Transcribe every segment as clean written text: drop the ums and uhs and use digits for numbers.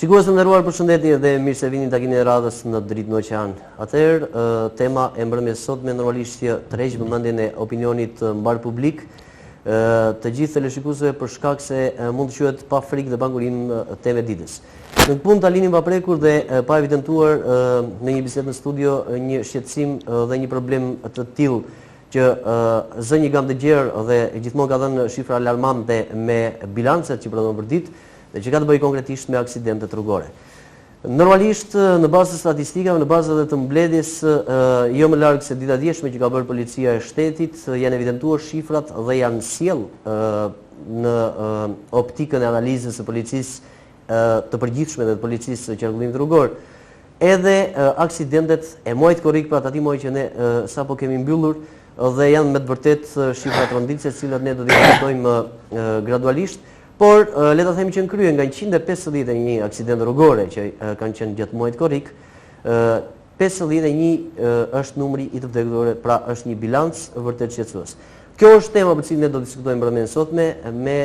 Shikues të nderuar, përshëndetje dhe mirë se vini në takimin e radhës në Dritë në Oqean. Atëherë, tema e mbrëmjes sotme normalisht që tërheq vëmendjen e opinionit mbarëpublik, të gjithë teleshikuesve për shkak se mund të quhet pa frikë dhe pa ngurim temë e ditës. Nuk mund ta linim pa prekur dhe pa evidentuar në një bisedë në studio një shqetësim dhe një problem të tillë që zë një gamë të gjerë dhe gjithmonë ka dhënë shifra alarmante me bilancet që prodhon përditë dhe që ka të bëjë konkretisht me aksidentet rrugore. Normalisht, në bazë të statistikave, në bazë edhe të mbledhjes jo më larg se dita e djeshme që ka bërë Policia e Shtetit, janë evidentuar shifrat dhe janë sjellë në optikën e analizës së policisë të përgjithshme dhe të policisë së qarkullimit rrugor, edhe aksidentet e muajit korrik, pra të atij muaji që ne sapo kemi mbyllur dhe janë me të vërtetë shifra tronditëse, të cilat ne do t'i raportojmë gradualisht. Por, le ta themi që në krye nga 151 aksidente rrugore që kanë qenë gjatë muajit korrik, 51 është numri i të vdekurve, pra është një bilanc vërtet shqetësues. Kjo është tema për të cilën ne do të diskutojmë mbrëmjen e sotme me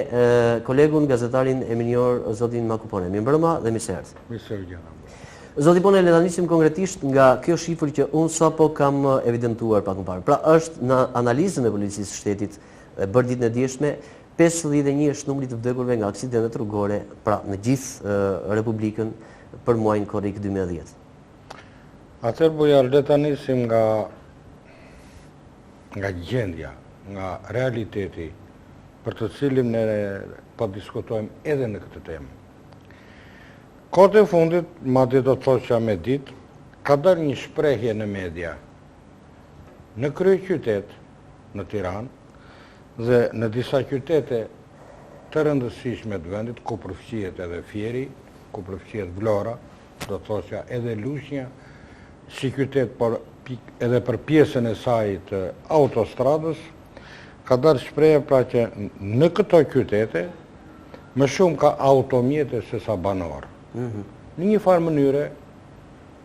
kolegun gazetarin e mirënjohur zotin Maku Pone. Mirëmbrëma dhe mirë se erdhët. Mirë se u gjeta. Zoti Pone, le ta nisim konkretisht nga kjo shifër që unë sapo kam evidentuar pak më parë. Pra është në analizën e Policisë së Shtetit e bërë ditën e djeshme, 51 është numri i të vdekurve nga aksidentet rrugore, pra në gjithë Republikën për muajin korrik 2010. Atëherë Bujar, le ta nisim nga nga gjendja, nga realiteti për të cilin ne po diskutojmë edhe në këtë temë. Kohët e fundit, madje do të thosha me ditë, ka dalë një shprehje në media. Në kryeqytet, në Tiranë, dhe në disa qytete të rëndësishme të vendit, ku përfshihet edhe Fieri, ku përfshihet Vlora, do të thosha edhe Lushnja, si qytet, por edhe për pjesën e saj të autostradës, ka dalë shprehja pra që në këto qytete më shumë ka automjete se sa banorë. Mhm. Në një farë mënyre,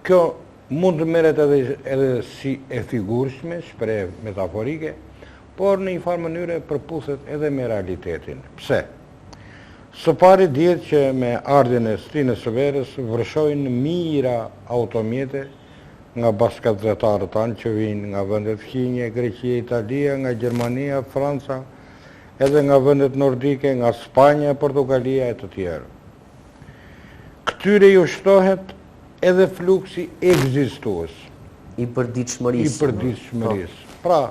kjo mund të merret edhe edhe si e figurshme, shprehje metaforike, por në një farë mënyre përputhet edhe me realitetin. Pse? Së pari dihet që me ardhjen e stinës së verës vërshojnë mijëra automjete nga bashkatdhetarët tanë që vijnë nga vendet fqinje, Greqia, Italia, nga Gjermania, Franca, edhe nga vendet nordike, nga Spanja, Portugalia e të tjerë. Këtyre ju shtohet edhe fluksi ekzistues. I përditshmërisë. I përditshmërisë. Po. Pra,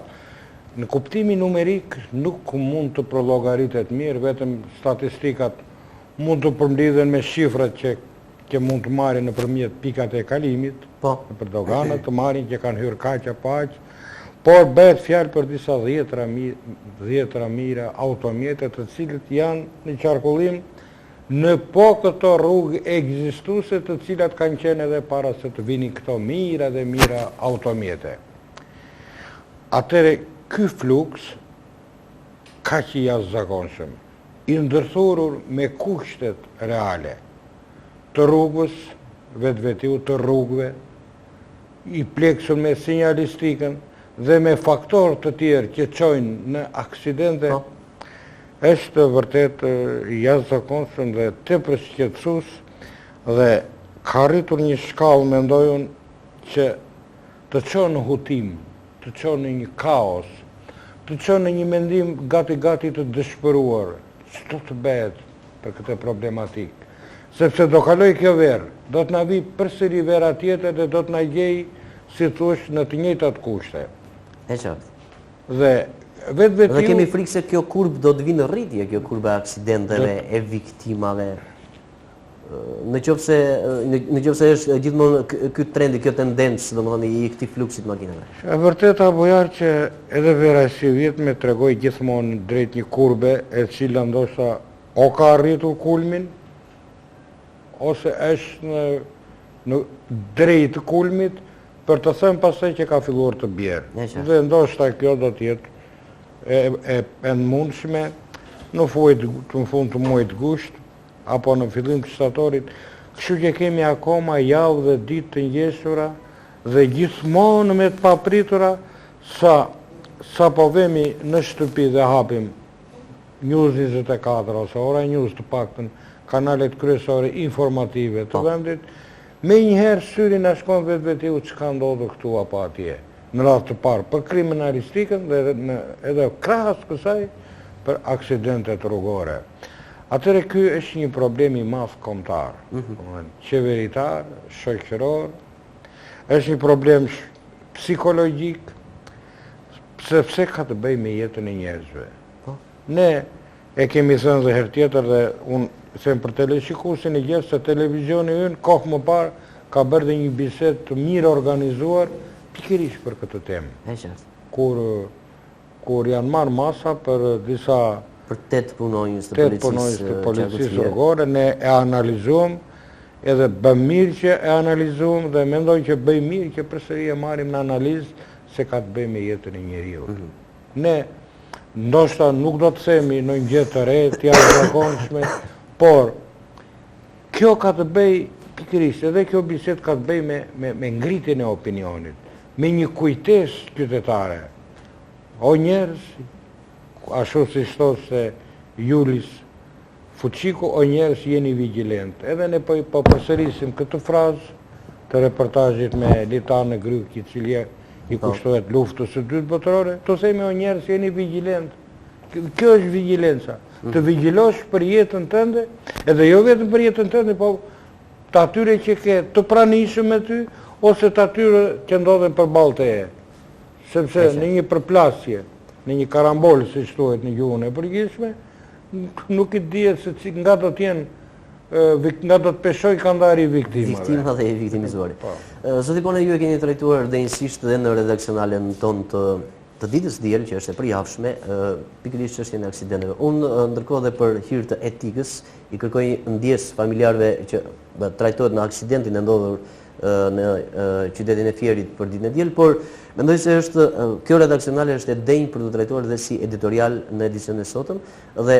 në kuptimin numerik nuk mund të përllogaritet mirë, vetëm statistikat mund të përmblidhen me shifrat që që mund të marrin nëpërmjet pikat e kalimit, po. nëpër doganat të marrin që kanë hyrë kaq apo aq, por bëhet fjalë për disa dhjetra, dhjetra mijëra automjete të cilët janë në qarkullim Në po këto rrugë ekzistuese të cilat kanë qenë edhe para se të vinin këto mijëra dhe mijëra automjete. Atëherë ky fluks kaq i jashtëzakonshëm, i ndërthurur me kushtet reale të rrugës, vetvetiu të rrugëve, i pleksur me sinjalistikën dhe me faktorë të tjerë që çojnë në aksidente, po. Është vërtet i jashtëzakonshëm dhe tepër shqetësues dhe ka arritur një shkallë mendoj unë që të çon në hutim, të çon në një kaos, të çon në një mendim gati gati të dëshpëruar, ç'do të bëhet për këtë problematikë. Sepse do kalojë kjo verë, do të na vijë përsëri vera tjetër dhe do të na gjejë, si thuash, në të njëjtat kushte. E qartë. Dhe vetvetiu... Dhe kemi frikë se kjo kurbë do të vijë në rritje, kjo kurba e aksidenteve, e viktimave. Në qoftë se në qoftë se është gjithmonë ky trendi, kjo tendencë, domethënë i këtij fluksit të makinave. E vërteta Bujar që edhe vera e sivjetme tregoi gjithmonë drejt një kurbe e cila ndoshta o ka arritur kulmin ose është në në drejt kulmit Për të thënë pastaj që ka filluar të bjerë. Dhe ndoshta kjo do të jetë e, e, e mundshme në fuajt, në fund të muajit gusht apo në fillim të shtatorit, kështu që kemi akoma javë dhe ditë të ngjeshura dhe gjithmonë me të papritura sa sa po vemi në shtëpi dhe hapim. News 24 ose Ora News të paktën, kanalet kryesore informative të vendit, menjëherë syri na shkon vetvetiu ç'ka ndodhur këtu apo atje. Në radhë të parë për kriminalistikën dhe edhe krahas kësaj për aksidentet rrugore. Atëherë ky është një problem i madh kombëtar, domethënë qeveritar, shoqëror, është një problem psikologjik, sepse ka të bëjë me jetën e njerëzve. Po. Ne e kemi thënë dhe herë tjetër dhe unë them për teleshikuesin e gjerë se televizioni ynë kohë më parë ka bërë dhe një bisedë të mirë organizuar pikërisht për këtë temë. E qartë. Kur kur janë marrë masa për disa për tetë punonjës të policisë punonjës të policisë rrugore, ne e analizuam edhe bëmë mirë që e analizuam dhe mendoj që bëjmë mirë që përsëri e marrim në analizë se ka të bëjë me jetën e njeriut. Mm -hmm. Ne ndoshta nuk do të themi ndonjë gjë të re, të jashtëzakonshme, por kjo ka të bëjë pikërisht edhe kjo bisedë ka të bëjë me me me ngritjen e opinionit, me një kujtesë qytetare. O njerëz, ashtu siç thoshte Julius Fuçiku o njerëz jeni vigjilentë. Edhe ne po po përsërisim këtë frazë të reportazhit me Litan në Grykë, i cili i po. kushtohet luftës së dytë botërore, të themi o njerëz jeni vigjilentë. Kjo është vigjilenca. Mm. Të vigjilosh për jetën tënde, edhe jo vetëm për jetën tënde, po të atyre që ke të pranishëm me ty, ose të atyre që ndodhen përballë teje. Sepse në një përplasje, në një karambol, siç thuhet në gjuhën e përgjithshme, nuk i dihet se ci, nga do të jenë nga do të peshojë kandari i viktimave. Viktima dhe i viktimizuari. Po. Zoti Kone, ju e keni trajtuar denjësisht dhe në redaksionalen tonë të të ditës së diel, që është e përjavshme, pikërisht çështjen e aksidenteve. Unë ndërkohë dhe për hir të etikës i kërkoj ndjesë familjarëve që trajtohet në aksidentin e ndodhur në qytetin e Fierit për ditën e diel, por mendoj se është kjo redaksionale është e denjë për t'u trajtuar dhe si editorial në edicionin e sotëm dhe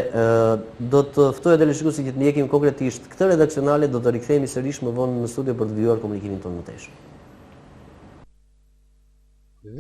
do të ftoja teleshikuesit që të ndjekim konkretisht këtë redaksionale, do të rikthehemi sërish më vonë në studio për të vijuar komunikimin tonë mëtejshëm.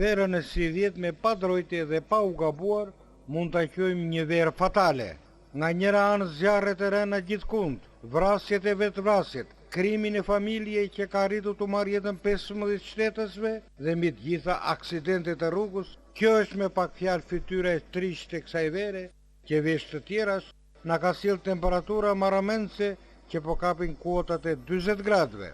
Verën e sivjetme pa drojtje dhe pa u gabuar mund ta quajmë një verë fatale. Nga njëra anë zjarret e rëna gjithkund, vrasjet e vetëvrasjet, krimi në familje që ka arritur t'u marrë jetën 15 shtetasve dhe mbi të gjitha aksidentet e rrugës, kjo është me pak fjalë fytyra e trishtë e kësaj vere, që veç të tjerash na ka sjellë temperatura marramendëse që po kapin kuotat e 40 gradëve.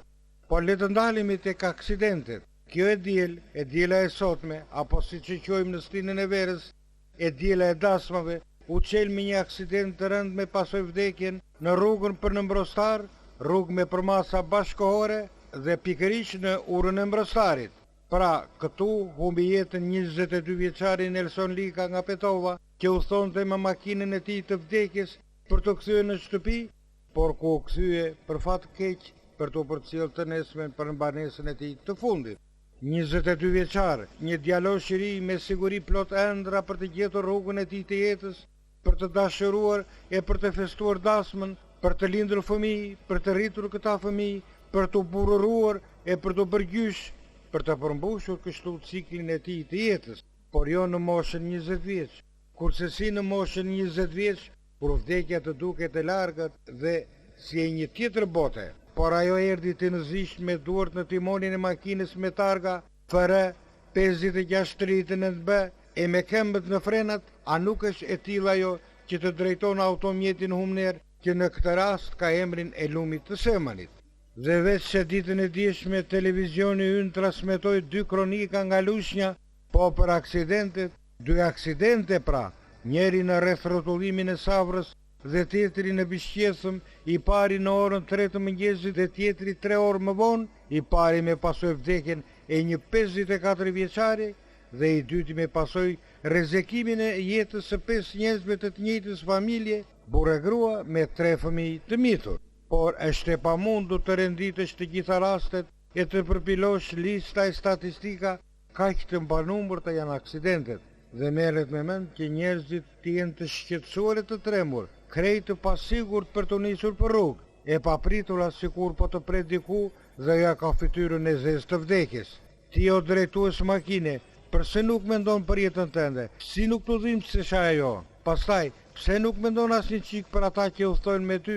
Por le të ndalemi tek aksidentet. Kjo e diel, e diela e sotme, apo siç e quajmë në stinën e verës, E diela e dasmave u çel me një aksident të rëndë me pasojë vdekjen në rrugën për në Mbrostar, rrugë me përmasa bashkëkohore dhe pikërisht në urën e Mbrostarit. Pra, këtu humbi jetën 22 vjeçari Nelson Lika nga Petova, që udhëtonte me makinën e tij të vdekjes për t'u kthyer në shtëpi, por ku u kthye për fat të keq për t'u përcjellë të nesërmen për në banesën e tij të fundit. 22 vjeçar, një djalosh i ri me siguri plot ëndrra për të gjetur rrugën e tij të jetës, për të dashuruar e për të festuar dasmën, për të lindur fëmijë, për të rritur këta fëmijë, për t'u burrëruar e për t'u bërë gjysh, për të përmbushur kështu ciklin e tij të jetës, por jo në moshën 20 vjeç. Kurrsesi në moshën 20 vjeç, kur vdekja të duket e largët dhe si e një tjetër bote. Por ajo erdhi tinëzisht me duart në timonin e makinës me targa FR 5639 B e me këmbët në frenat, a nuk është e tillë ajo që të drejton automjetin humnerë që në këtë rast ka emrin e lumit të Semanit. Dhe veçse ditën e djeshme televizioni ynë transmetoi dy kronika nga Lushnja, po për aksidentet, Dy aksidente pra, njëri në rrethrrotullimin e Savrës dhe tjetri në Bishqethëm, i pari në orën tre të mëngjesit dhe tjetri tre orë më vonë, i pari me pasojë vdekjen e një 54 vjeçari dhe i dyti me pasojë rrezikimin e jetës së pesë njerëzve të të njëjtës familje, burrë e grua me tre fëmijë të mitur. Por është e pamundur të renditësh të gjitha rastet e të përpilosh lista e statistika Kaq të panumërta janë aksidentet dhe merret me mend që njerëzit të jenë të shqetësuar e të trembur, krejt të pasigurt për t'u nisur për rrugë, e papritura sikur po të pret diku dhe ajo ka fytyrën e zezë të vdekjes. Ti o drejtues makine, përse nuk mendon për jetën tënde? Si nuk të dhimbsesh ajo? Pastaj, Pse nuk mendon asnjë çikë për ata që udhëtojnë me ty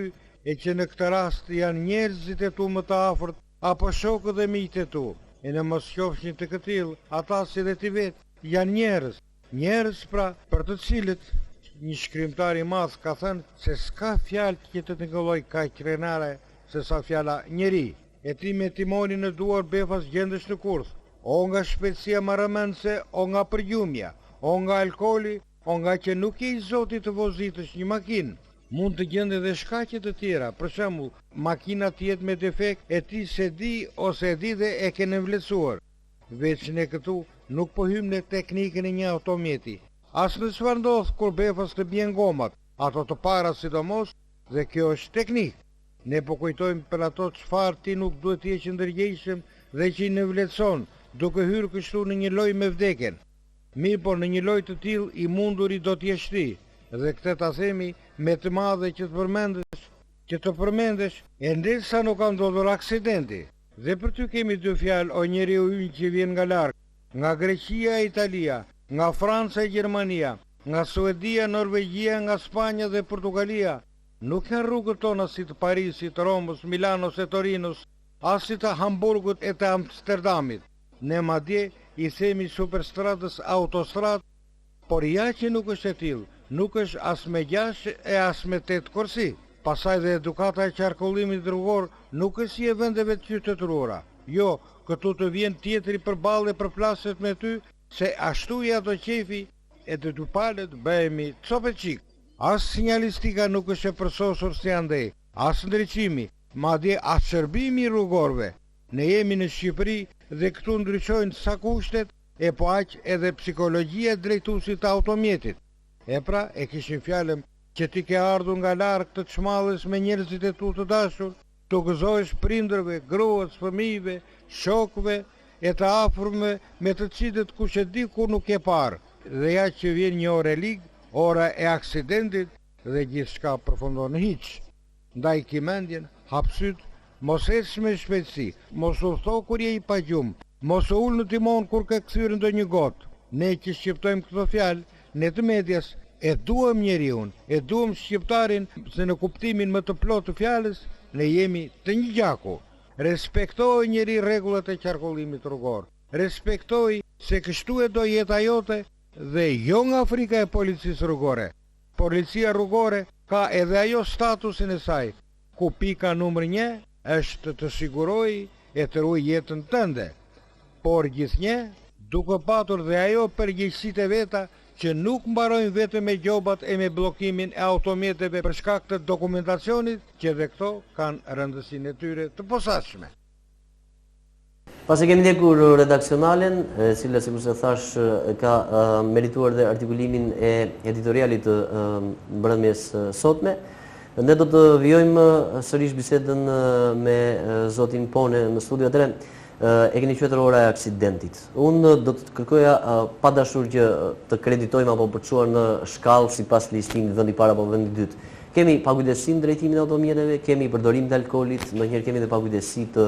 e që në këtë rast janë njerëzit e tu më të afërt apo shokët dhe miqtë e tu? E në mos qofshin të këtillë, ata si dhe ti vetë, janë njerëz. Njerëz pra, për të cilët një shkrimtar i madh ka thënë se s'ka fjalë që të tingëllojë kaq krenare se sa fjala njeri. E ti me timonin në duar befas gjendesh në kurth, o nga shpejtësia marramendëse, o nga përgjumja, o nga alkooli, O nga që nuk je i zoti të vozitësh një makinë. Mund të gjenden dhe shkaqe të tjera, për shembull, makina të jetë me defekt e ti s'e di ose e di dhe e ke nënvlerësuar. Veç ne këtu nuk po hyjmë në teknikën e një automjeti, as në çfarë ndodh kur befas të bien gomat, ato të para sidomos, dhe kjo është teknikë. Ne po kujtojmë për ato çfarë ti nuk duhet të jesh i ndërgjegjshëm dhe që i nënvlerëson, duke hyrë kështu në një lojë me vdekjen. Mirëpo në një lojë të tillë i munduri do të jesh ti, dhe këtë ta themi me të madhe që të përmendesh, që të përmendesh ende sa nuk ka ndodhur aksidenti. Dhe për ty kemi dy fjalë o njeriu ynë që vjen nga larg, nga Greqia e Italia, nga Franca e Gjermania, nga Suedia, Norvegjia, nga Spanja dhe Portugalia. Nuk janë rrugët tona si të Parisit, Romës, Milanos e Torinos, as si të Hamburgut e të Amsterdamit. Ne madje i themi superstradës autostradë, por ja që nuk është e tillë, nuk është as me gjashtë e as me tetë korsi. Pastaj dhe edukata e qarkullimit rrugor nuk është si e vendeve të qytetëruara. Jo, këtu të vjen tjetri përballë e përplaset me ty se ashtu ia do qejfi e të dy palët bëhemi copë e çikë. As sinjalistika nuk është e përsosur si andej, as ndriçimi, madje as shërbimi i rrugorëve. Ne jemi në Shqipëri dhe këtu ndryshojnë sa kushtet e po aq edhe psikologjia e drejtuesit të automjetit. E pra, e kishim fjalën që ti ke ardhur nga larg të çmallesh me njerëzit e tu të dashur, t'u gëzohesh prindërve, gruas, fëmijëve, shokëve e të afërmve me të cilët kush e di kur nuk je parë dhe ja që vjen një orë e ligë, ora e aksidentit dhe gjithçka përfundon në hiç. Ndaj ki mendjen, hap sytë, mos ec me shpejtësi, mos udhëto kur je i pagjumë, mos u ul në timon kur ke kthyer ndonjë gotë. Ne që shqiptojmë këto fjalë, ne të medias, e duam njeriun, e duam shqiptarin se në kuptimin më të plotë të fjalës, ne jemi të një gjaku. Respektoji njeri rregullat e qarkullimit rrugor. Respektoji se kështu e do jeta jote dhe jo nga frika e policisë rrugore. Policia rrugore ka edhe ajo statusin e saj, ku pika numër një është të sigurojë e të ruajë jetën tënde, por gjithnjë duke patur dhe ajo përgjegjësitë e veta që nuk mbarojnë vetëm me gjobat e me bllokimin e automjeteve për shkak të dokumentacionit që dhe këto kanë rëndësinë e tyre të posaçme. Pasi kemi ndjekur redaksionalen, e cila sikurse thashë ka merituar dhe artikulimin e editorialit të mbrëmjes sotme, ne do të vijojmë sërish bisedën me zotin Pone në studio. Atëherë, e keni quajtur ora e aksidentit. Unë do të kërkoja pa dashur që të kreditojmë apo për të çuar në shkallë sipas listimit vendi i parë apo vendi i dytë. Kemi pakujdesi në drejtimin e automjeteve, kemi përdorim të alkoolit, ndonjëherë kemi dhe pakujdesi të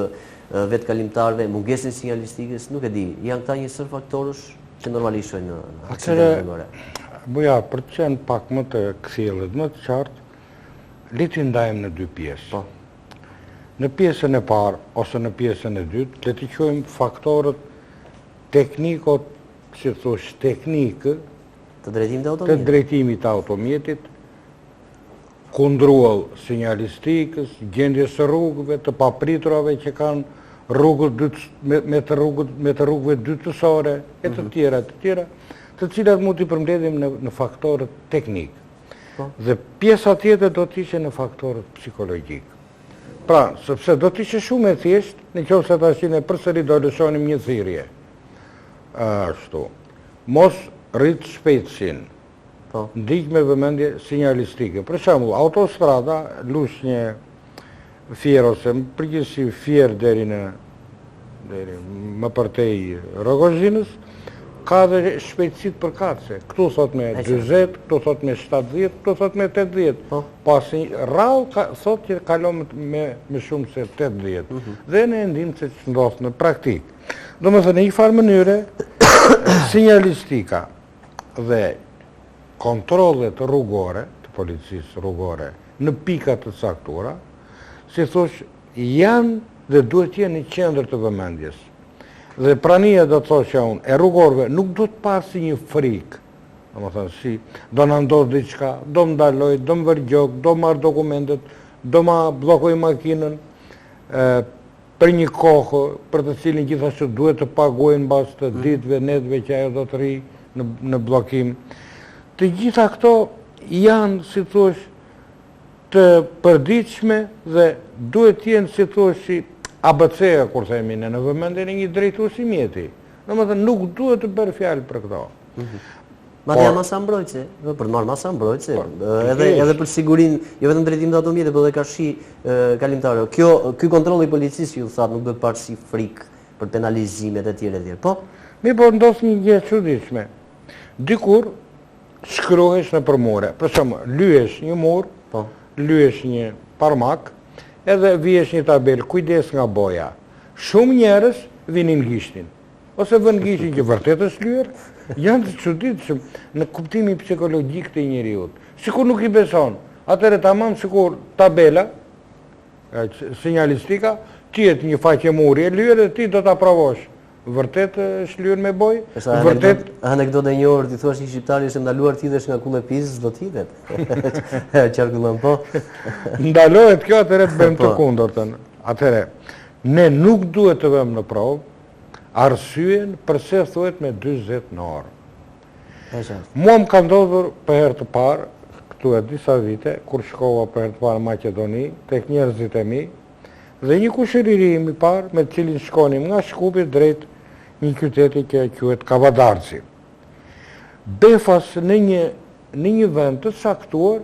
vetë kalimtarëve, mungesën e sinjalistikës, nuk e di, janë këta një sërë faktorësh që normalisht çojnë në aksidente rrugore. Bujar, për të qenë pak më të kthjellët, më të qartë, le t'i ndajmë në dy pjesë. Po. Në pjesën e parë ose në pjesën e dytë, le t'i quajmë faktorët tekniko, si thosh, teknikë, të drejtimit të automjetit, të drejtimit të automjetit, kundruall sinjalistikës, gjendjes së rrugëve, të papriturave që kanë rrugët dytë, me, me të rrugët, me të rrugëve dytësore, e të mhm. tjera, të tjera, të cilat mund t'i përmbledhim në, në faktorët teknikë. Po. Dhe pjesa tjetër do të ishte në faktorët psikologjikë. Pra, sepse do të ishte shumë e thjeshtë, në qoftë se tashi ne përsëri do lëshonim një thirrje. Ashtu. Mos rrit shpejtësinë. Po. Ndiq me vëmendje sinjalistikën. Për shembull, autostrada Lushnje Fier ose në përgjithësi Fier deri në deri më përtej Rrogozhinës, ka dhe shpejtësitë përkatëse. Këtu thot me 40, këtu thot me 70, këtu thot me 80. Po. Pasi rrallë thot që kalon me më shumë se 80. Mhm. Dhe ne e ndimë se ç'ndodh në praktikë. Domethënë, në një farë mënyre, sinjalistika dhe kontrollet rrugore, të. të policisë rrugore në pika të caktuara, si thosh, janë dhe duhet të jenë në qendër të vëmendjes. Dhe prania do të thosha unë e rrugorëve nuk duhet parë si një frikë, domethënë si do na ndodhë diçka, do më ndalojë, do më vërë gjobë, do marrë dokumentet, do ma bllokojë makinën, për një kohë për të cilin gjithashtu duhet të paguajnë në bazë të mm. ditëve, netëve që ajo do të rrijë në, në bllokim. Të gjitha këto janë, si thuash, të përditshme dhe duhet të jenë, si thuash, si ABC-ja, kur themi ne, në vëmendjen e një drejtuesi mjeti. Domethënë, nuk duhet të bërë fjalë për këto. Mhm. Madje janë masa mbrojtëse, për të marrë masa mbrojtëse, po, edhe edhe për sigurinë, jo vetëm drejtim të automjetit, por edhe karshi kalimtarëve. Kjo ky kontroll i policisë ju thatë nuk duhet parë si frikë për penalizimet e tjera e tjera. Po, mirëpo ndodh një gjë e çuditshme. Dikur shkruhesh nëpër mure. Për shembull, lyesh një mur, po, lyesh një parmak, edhe vihesh një tabelë, kujdes nga boja. Shumë njerëz vinin gishtin. Ose vënë gishtin që vërtet është lyer, janë të çuditshëm në kuptimin psikologjik të njeriut. Sikur nuk i beson, atëherë tamam sikur tabela, sinjalistika, të jetë një faqe muri e lyer dhe ti do ta provosh. Vërtet është lyer me bojë? Vërtet anekdotë e njohur, ti thua një shqiptari është ndaluar të hidhesh nga kulla e Pizës, do të hidhet. Qarkullon po. Ndalohet kjo atëherë të bëjmë të po. kundërtën. Atëherë ne nuk duhet të vëmë në provë arsyen përse thuhet me 40 në orë. Mua më ka ndodhur për herë të parë, këtu e disa vite, kur shkova për herë të parë në Maqedoni, tek njerëzit e mi, dhe një kushëriri im i parë me të cilin shkonim nga Shkupi drejt një qyteti që quhet Kavadarci. Befas në një në një vend të caktuar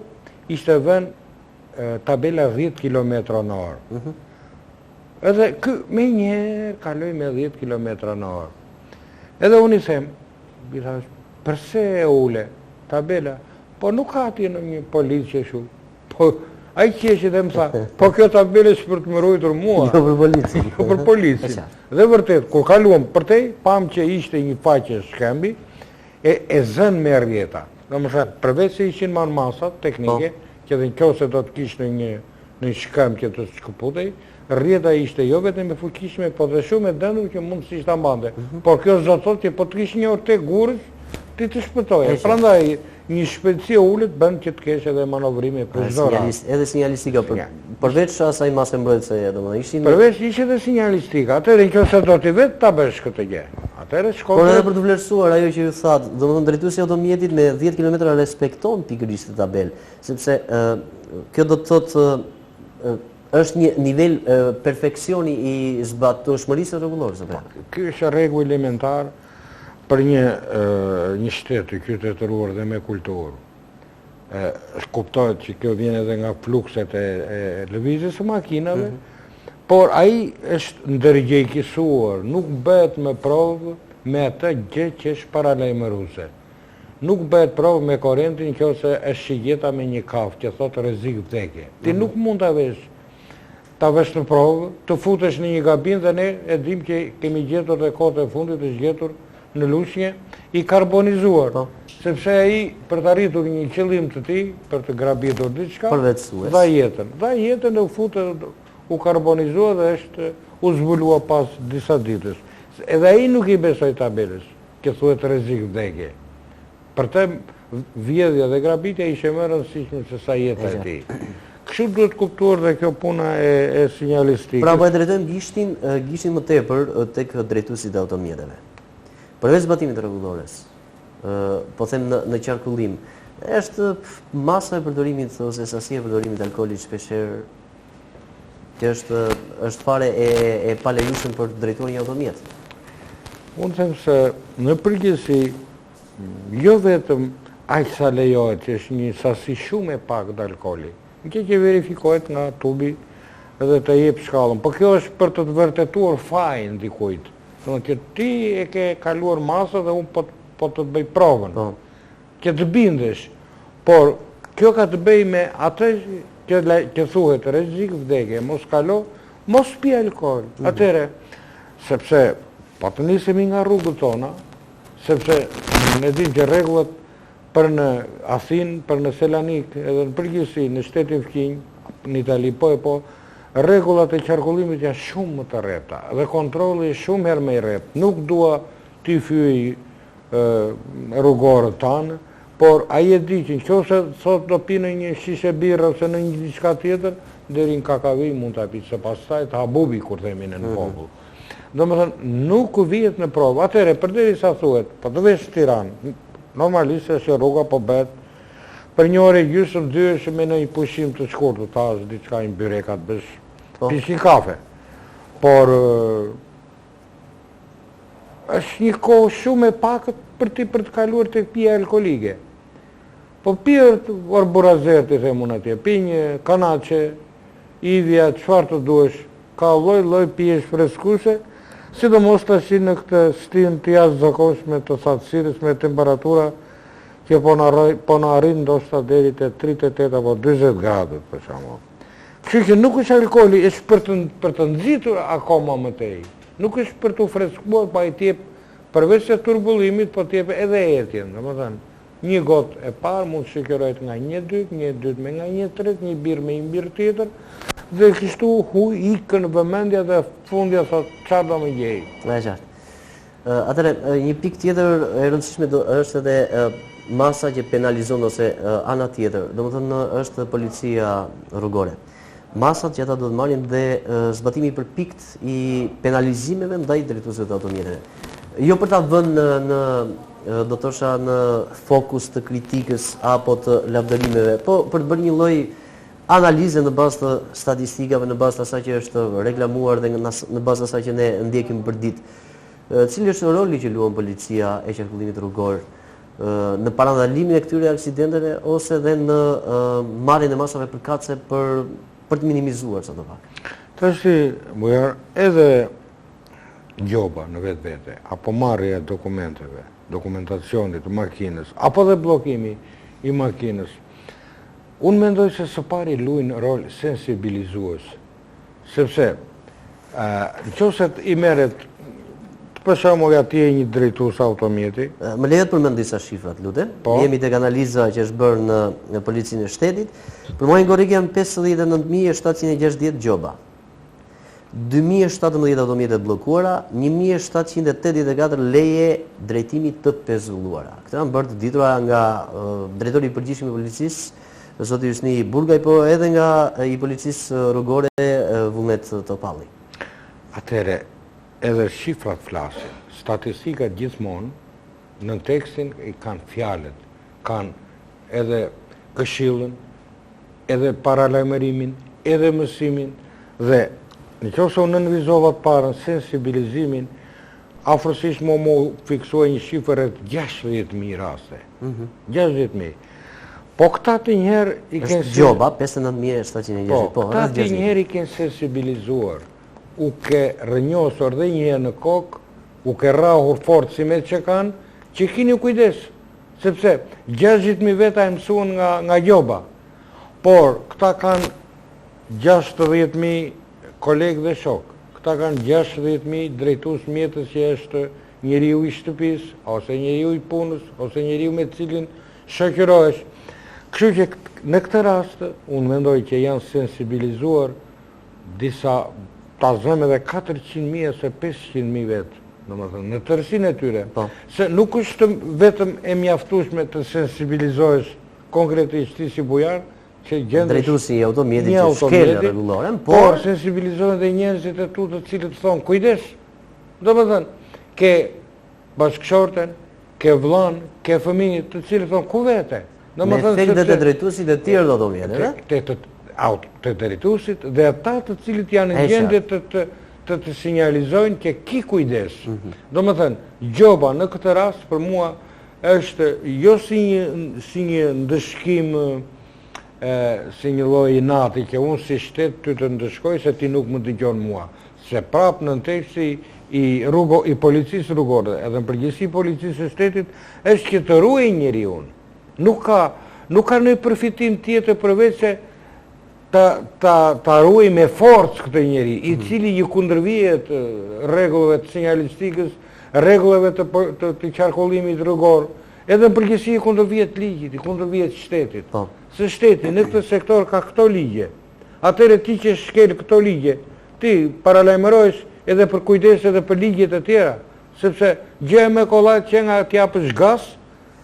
ishte vënë tabela 10 kilometra në orë. Mhm. Edhe ky menjëherë kaloi me 10 kilometra në orë. Edhe unë i them, i thash, përse e ule tabela? Po nuk ka atje ndonjë polic që shu. Po, ai qeshi dhe më tha, po kjo tabelë është për të më rujtur mua. Jo për policin. Jo për policin. Dhe vërtet, kur kaluam përtej, pamë që ishte një faqe shkëmbi, e, e zënë me rrjeta. Domethënë, përveç se ishin marrë masat teknike, po. që dhe në qoftë se do të kishte një në shkëmb që të shkëputej, rrjeta ishte jo vetëm e fuqishme, po dhe shumë e dendur që mund s'ishte ta mbante. Mhm. Por kjo s'do të thotë që po të kish një ortek gurësh, ti të shpëtoje. Prandaj një shpejtësi e ulët bën që të kesh edhe manovrime për çdo rast. Edhe sinjalistika për përveç asaj mase mbrojtëse, domethënë ishin Përveç ishte edhe sinjalistika. Atëherë nëse do ti vetë ta bësh këtë gjë. Atëherë shkon. Por edhe për të vlerësuar ajo që ju thatë, domethënë drejtuesi i automjetit me 10 kilometra respekton pikërisht këtë tabelë. Sepse kjo do të thotë është një nivel perfeksioni i zbatueshmërisë së rregullores apo? Po, ky është rregull elementar për një një shtet të qytetëruar dhe me kulturë. Ë kuptohet që kjo vjen edhe nga flukset e, e lëvizjes së makinave, mm -hmm. por ai është ndërgjegjësuar, nuk bëhet më provë me atë gjë që është paralajmëruese. Nuk bëhet provë me korentin qoftë se është shigjeta me një kafkë që thotë rrezik vdekje. Ti mhm. nuk mund ta vesh ta vesh në provë, të futesh në një gabim dhe ne e dim që kemi gjetur dhe kohët e fundit është gjetur në Lushnje i karbonizuar. Po. Sepse ai për të arritur një qëllim të tij, për të grabitur diçka, dha jetën. Dha jetën dhe u fut u karbonizua dhe është u zbulua pas disa ditësh. Edhe ai nuk i besoi tabelës. Që thuhet rrezik vdekje. Për të vjedhja dhe grabitja ishte më e rëndësishme se sa jeta e tij. Kështu duhet kuptuar dhe kjo puna e, e sinjalistikës. Pra po e drejtojmë gishtin, gishtin më tepër tek drejtuesit e automjeteve. Përveç zbatimit të rregullores, po them në në qarkullim, është masa e përdorimit ose sasia e përdorimit të alkoolit shpeshherë Që është është fare e e palejueshme për të drejtuar një automjet. Unë them se në përgjithësi jo vetëm aq sa lejohet, që është një sasi shumë e paktë alkooli, gjë që verifikohet nga tubi dhe të jep shkallën, po kjo është për të të vërtetuar fajin dikujt. Domethënë që ti e ke kaluar masën dhe unë po po të bëj provën. Po. Që të bindesh. Por, kjo ka të bëjë me atë që, që thuhet rrezik vdekje, mos kalo, mos pi alkool. Mm. Atëherë, sepse po të nisemi nga rrugët tona, sepse ne dimë që rregullat Për në Athinë, për në Selanik, edhe në përgjithësi në shtetin fqinj, në Itali po e po, rregullat e qarkullimit janë shumë më të rrepta dhe kontrolli është shumë herë më i rreptë. Nuk dua t'i fyej rrugorët tanë, por ai e di që në qoftë se sot do pi në një shishe birre ose në një diçka tjetër, deri në kakavijë mund ta pi, se pastaj të ha bubi, kur themi ne në mhm. popull. Domethënë, nuk vihet në provë. Atëherë, përderisa thuhet, po të vesh në Tiranë, normalisht se që rruga po bëhet për një orë e gjysmë, dy është me një pushim të shkurtër, të hash diçka një byrek, të bësh, po. pish një kafe. Por, është një kohë shumë e pakët për ti për të kaluar te pija alkoolike. Po pi or burazer t'i them unë atje, pi një kanaçe, ivja, çfarë të duesh, ka lloj lloj pijesh freskuese, sidomos tashi në këtë stinë të jashtëzakonshme të thatësirës me temperatura që po na po na arrin ndoshta deri te 38 apo 40 gradët për shembull. Kështu që nuk është alkooli, është për të për të nxitur akoma më tej. Nuk është për t'u freskuar, po ai të jep përveç se turbullimit, po të jep edhe etjen, domethënë Një gotë e parë mund të shoqërohet nga një e dytë, një e dytë me nga një e tretë, një birrë me një birrë tjetër, dhe kështu hu ikën vëmendja dhe fundja thotë çfarë do më gjej. E qartë. Atëherë, një pikë tjetër e rëndësishme do, është edhe masa që penalizon ose ana tjetër, domethënë është policia rrugore. Masat që ata duhet marrin dhe zbatimi i përpiktë i penalizimeve ndaj drejtuesve të automjeteve. Jo për ta vënë në, në do të thosha në fokus të kritikës apo të lavdërimeve, po për të bërë një lloj analize në bazë të statistikave, në bazë të asaj që është reklamuar dhe në bazë të asaj që ne ndjekim për ditë. Cili është roli që luan policia e qarkullimit rrugor në parandalimin e këtyre aksidenteve ose dhe në marrjen e masave përkatëse për për të minimizuar sado pak? Tashi, Bujar, edhe gjoba në vetvete, apo marrja e dokumenteve, dokumentacionit të makinës, apo dhe bllokimi i makinës, unë mendoj se së pari luajnë rol sensibilizues. Sepse, në qoftë se i merret, për shembull ja ti je një drejtues automjeti. Më lejo të përmend disa shifra, të lutem. Po. Jemi tek analiza që është bërë në, në Policinë e Shtetit. Për muajin korrik janë 59.760 gjoba. 2017 automjete të bllokuara, 1784 leje drejtimi të pezulluara. Këto janë bërë të ditura nga drejtori i përgjithshëm i policisë, Zoti Hysni Burgaj, po edhe nga i policisë rrugore Vullnet Topalli. Atëherë, edhe shifrat flasin, statistikat gjithmonë nëntekstin i kanë fjalët, kanë edhe këshillën, edhe paralajmërimin, edhe mësimin dhe në qoftë se unë nënvizova të parën sensibilizimin, Afërsisht mu m'u fiksua një shifër rreth 60.000 raste. 60.000. Po këta të njëherë i kenë... Është gjoba, 59.760, po, po, këta të njëherë i kenë sensibilizuar, u ke rrënjosur dhe njëherë në kokë, u ke rrahur fort si me çekan, që kini kujdes, sepse 60.000 veta e mësuan nga, nga gjoba, por këta kanë 60.000 kolegë dhe shokë. Këta kanë 60.000 drejtues mjetesh që është njeriu i shtëpisë, ose njeriu i punës, ose njeriu me të cilin shoqërohesh. Kështu që në këtë rast, unë mendoj që janë sensibilizuar disa, ta zëmë edhe 400.000 ose 500.000 vetë, domethënë, në tërësinë e tyre, po. se nuk është vetëm e mjaftueshme të sensibilizohesh konkretisht ti si bujar, që gjendesh drejtuesi i automjetit që shkel rregulloren, por por sensibilizohen dhe njerëzit e tu të cilët thonë kujdes. Domethënë, ke bashkëshorten, ke vëllanë, ke fëmijë të cilët thonë ku vete. Domethënë me efekt te drejtuesit e tjerë të automjeteve. Te të te drejtuesit dhe ata të cilët janë në gjendje të të të të sinjalizojnë që ki kujdes. Mhm. Domethënë, gjoba në këtë rast për mua Është jo si një si një ndëshkim e, si një lloj inati që unë si shtet ty të ndëshkoj se ti nuk më dëgjon mua. Se prapë nënteksti i rrugo i policisë rrugore edhe në përgjithësi i policisë së shtetit është që të ruajë njeriun. Nuk ka nuk ka ndonjë përfitim tjetër përveç se ta ta ta ruaj me forcë këtë njeri, i mhm. cili i kundërvihet rregullave të sinjalistikës, rregullave të të, të qarkullimit rrugor. Edhe në përgjithësi i kundërvihet ligjit, i kundërvihet shtetit. Po. Se shteti në këtë sektor ka këto ligje. Atëherë ti që shkel këto ligje, ti paralajmërohesh edhe për kujdes edhe për ligjet e tjera, sepse gjëja më e kollajtë që nga t'japësh gaz,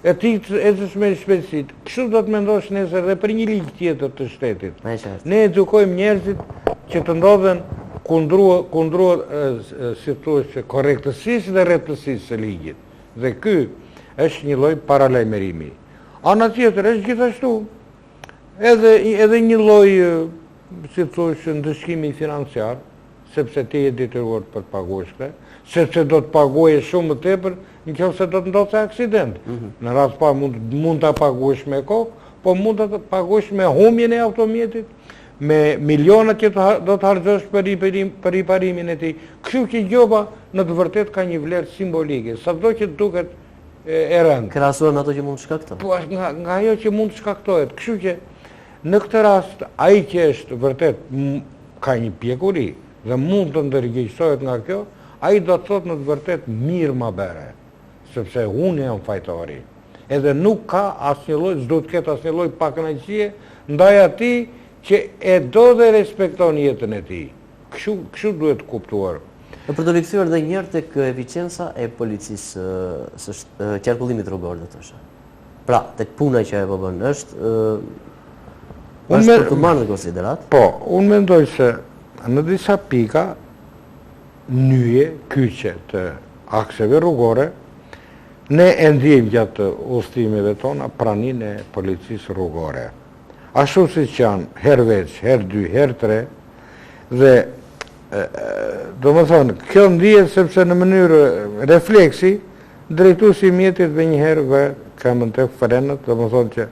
e ti të ecësh me shpejtësi. Kështu do të mendosh nesër dhe për një ligj tjetër të shtetit. Ne edukojmë njerëzit që të ndodhen kundru, kundru si thuhet, korrektësisë dhe rreptësisë së ligjit. Dhe ky është një lloj paralajmërimi. Ana tjetër është gjithashtu edhe edhe një lloj si thuhet ndëshkimi financiar, sepse ti je detyruar për të paguash këtë, sepse do të paguaje shumë më tepër në qoftë se do të ndodhte aksident. Mhm. Në radhë të parë mund mund ta paguash me kokë, po mund ta paguash me humbjen e automjetit, me milionat që do të harxhosh për riparim, për riparimin e tij. Kështu që gjoba në të vërtetë ka një vlerë simbolike, sado që duket e rëndë. Krahasuar me ato që mund të shkaktohet. Po, nga, nga ajo që mund të shkaktohet. Kështu që në këtë rast ai që është vërtet ka një pjekuri dhe mund të ndërgjegjësohet nga kjo, ai do të thotë në të vërtetë mirë ma bëre, sepse unë jam fajtori. Edhe nuk ka asnjë lloj, s'duhet të ketë asnjë lloj pakënaqësie ndaj atij që e do dhe respekton jetën e tij. Kështu, kështu duhet kuptuar. E për të rikthyer edhe një herë tek eficienca e policisë së qarkullimit rrugor do të thosha. Pra, tek puna që ajo po bën, është është për të marrë në konsideratë? Po, unë mendoj se në disa pika nyje, kyçe të akseve rrugore, ne e ndjejmë gjatë udhëtimeve tona praninë e policisë rrugore. Ashtu siç janë herë veç, herë dy, herë tre, dhe domethënë, kjo ndihet sepse në mënyrë refleksi, Drejtuesi i mjetit menjëherë vë këmbën te frenët, domethënë që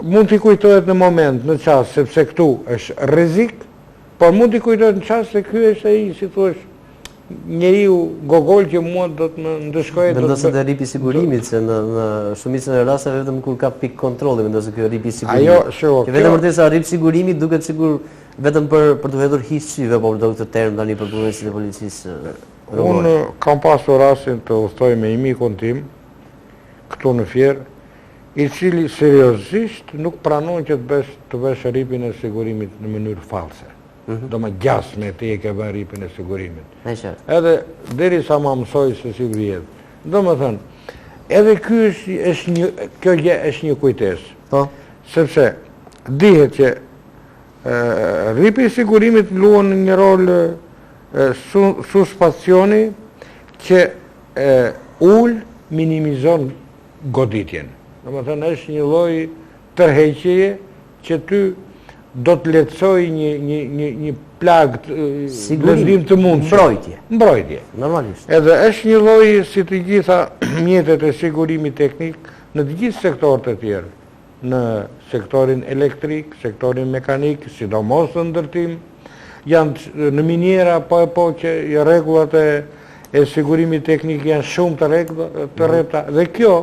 mund t'i kujtohet në moment, në çast, sepse këtu është rrezik, por mund t'i kujtohet në çast se ky është ai, si thua, njeriu gogol që mua do të më ndëshkojë do të Vendoset dhe rripi i sigurimit se në në shumicën e rasteve vetëm kur ka pikë kontrolli vendoset ky rripi i sigurimit. Ajo, shiko, kjo vetëm vërtet sa rrip sigurimi duket sikur vetëm për për të hedhur hi syve, po përdor këtë term tani për punonjësit e policisë. Unë kam pasur rastin të udhëtoj me një mikun tim këtu në Fier, i cili seriozisht nuk pranon që të bësh të vësh rripin e sigurimit në mënyrë false. Mm -hmm. Domethënë gjasme ti e ke vënë rripin e sigurimit. E qartë. Edhe derisa ma mësoi se si vihet. Domethënë, edhe ky është, është një, kjo gjë është një kujtesë. Po. Sepse dihet që rripi i sigurimit luan një rol suspensioni që ul minimizon goditjen. Domethënë është një lloj tërheqjeje që ty do të lehtësojë një një një një plagë lëndim të mundshëm. Mbrojtje. Mbrojtje. Normalisht. Edhe është një lloj si të gjitha mjetet e sigurimit teknik në të gjithë sektorët e tjerë. në sektorin elektrik, sektorin mekanik, sidomos në ndërtim, janë në miniera, po e po që rregullat e, e sigurimit teknik janë shumë të rrepta, të mhm. rrepta. Dhe kjo,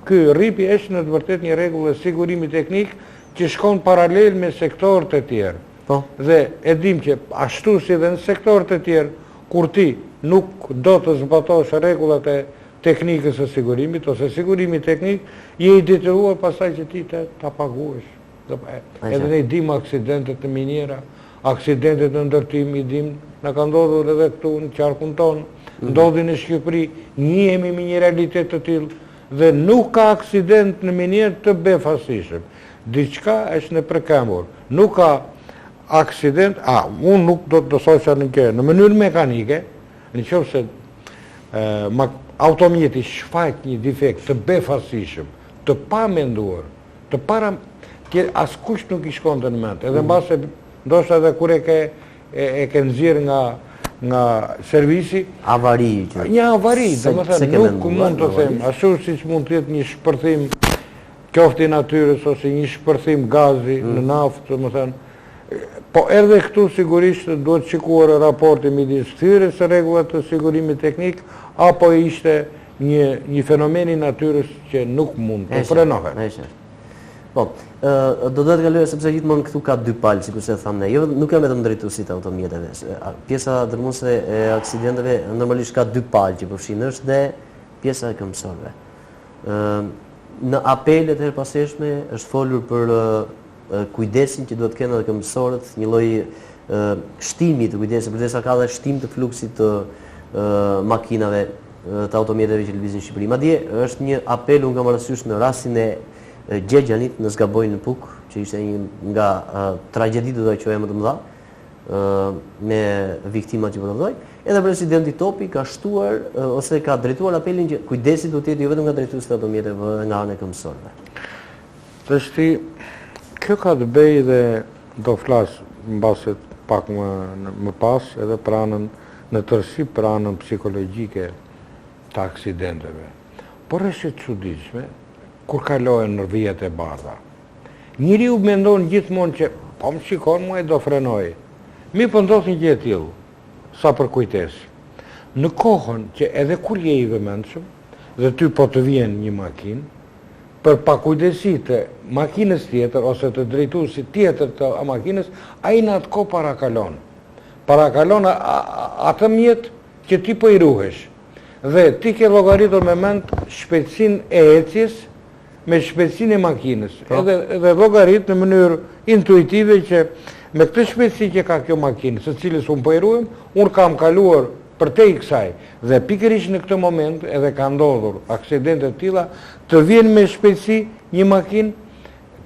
ky rripi është në të vërtetë një rregull e sigurimit teknik që shkon paralel me sektorët e tjerë. Po. Dhe e dim që ashtu si dhe në sektorët e tjerë, kur ti nuk do të zbatosh rregullat e teknikës së sigurimit ose sigurimit teknik, je i detyruar pastaj që ti të ta paguash. Edhe ne i dimë aksidentet në miniera, aksidentet në ndërtim i dimë, na ka ndodhur edhe këtu në qarkun tonë, mhm. ndodhin në Shqipëri, njihemi me një realitet të tillë dhe nuk ka aksident në minierë të befasishëm. Diçka është nëpërkëmbur. Nuk ka aksident, a, unë nuk do të thosha në kë, në mënyrë mekanike, Në qoftë se automjeti shfaq një defekt të befasishëm, të pamenduar, të para, që askush nuk i shkonte në mend, edhe mm. mbase ndoshta edhe kur e ke e, e ke nxjerrë nga nga servisi avari që një avari, domethënë nuk mund të them, ashtu siç mund të jetë një shpërthim qoftë i natyrës ose një shpërthim gazi mm. në naftë, domethënë Po edhe këtu sigurisht duhet shikuar raporti midis thyerjes së rregullave të sigurimit teknik apo ishte një një fenomen i natyrës që nuk mund të frenohet. Po, do doja të kaloja sepse gjithmonë këtu ka dy palë, sikurse thamë ne. Jo, nuk janë vetëm drejtuesit e automjeteve. Pjesa dërrmuese e aksidenteve normalisht ka dy palë që përfshin është dhe pjesa e këmbësorëve. Në apele të herëpashershme është folur për kujdesin që duhet të kenë edhe këmbësorët, një lloj shtimi të kujdesit, përderisa ka dhe shtim të fluksit të makinave të automjeteve që lëvizin në Shqipëri. Madje është një apel unë kam parasysh në rastin e Gjegjanit, nëse s'gaboj në Pukë, që ishte një nga tragjeditë do ta quaja më të mëdha, me viktimat që prodhoi, edhe presidenti Topi ka shtuar ose ka drejtuar apelin që kujdesi duhet të jetë jo vetëm nga drejtuesit e automjeteve, por edhe nga ana e këmbësorëve. Tashti, kjo ka të bëjë dhe do flas mbase pak më më pas edhe për anën në tërësi për anën psikologjike të aksidenteve. Por është e çuditshme kur kalohen në vijat e bardha. Njeriu mendon gjithmonë që po më shikon mua e do frenojë. Mirëpo ndodh një gjë e tillë, sa për kujtesë. Në kohën që edhe kur je i vëmendshëm dhe ty po të vjen një makinë, për pakujdesi të makinës tjetër ose të drejtuesit tjetër të makinës, ai në atë kohë parakalon. Parakalon atë mjet që ti po i ruhesh. Dhe ti ke llogaritur me mend shpejtësinë e ecjes me shpejtësinë e makinës. Po. Edhe edhe llogarit në mënyrë intuitive që me këtë shpejtësi që ka kjo makinë, së cilës unë po i ruhem, unë kam kaluar përtej kësaj. Dhe pikërisht në këtë moment edhe ka ndodhur aksidente të tilla, të vjen me shpejtësi një makinë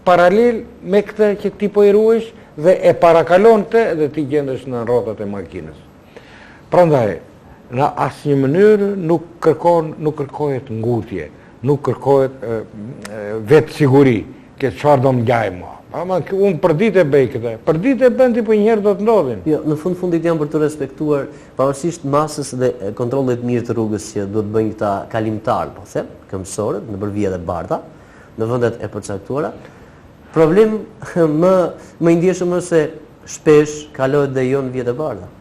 paralel me këtë që ti po i ruhesh dhe e parakalon këtë dhe ti gjendesh në rrotat e makinës. Prandaj, në asnjë mënyrë nuk kërkon, nuk kërkohet ngutje, nuk kërkohet vetësiguri, ke çfarë do më ngjajë mua. Ama unë për ditë e bëj këtë. Për ditë e bën ti po një herë do të ndodhin. Jo, në fund fundit janë për të respektuar pavarësisht masës dhe kontrollit mirë të rrugës që duhet të bëjnë këta kalimtarë, po them, këmbësorët nëpër vijat e bardha, në vendet e përcaktuara. Problem më më i ndjeshëm është se shpesh kalohet dhe jo në vijat e bardha.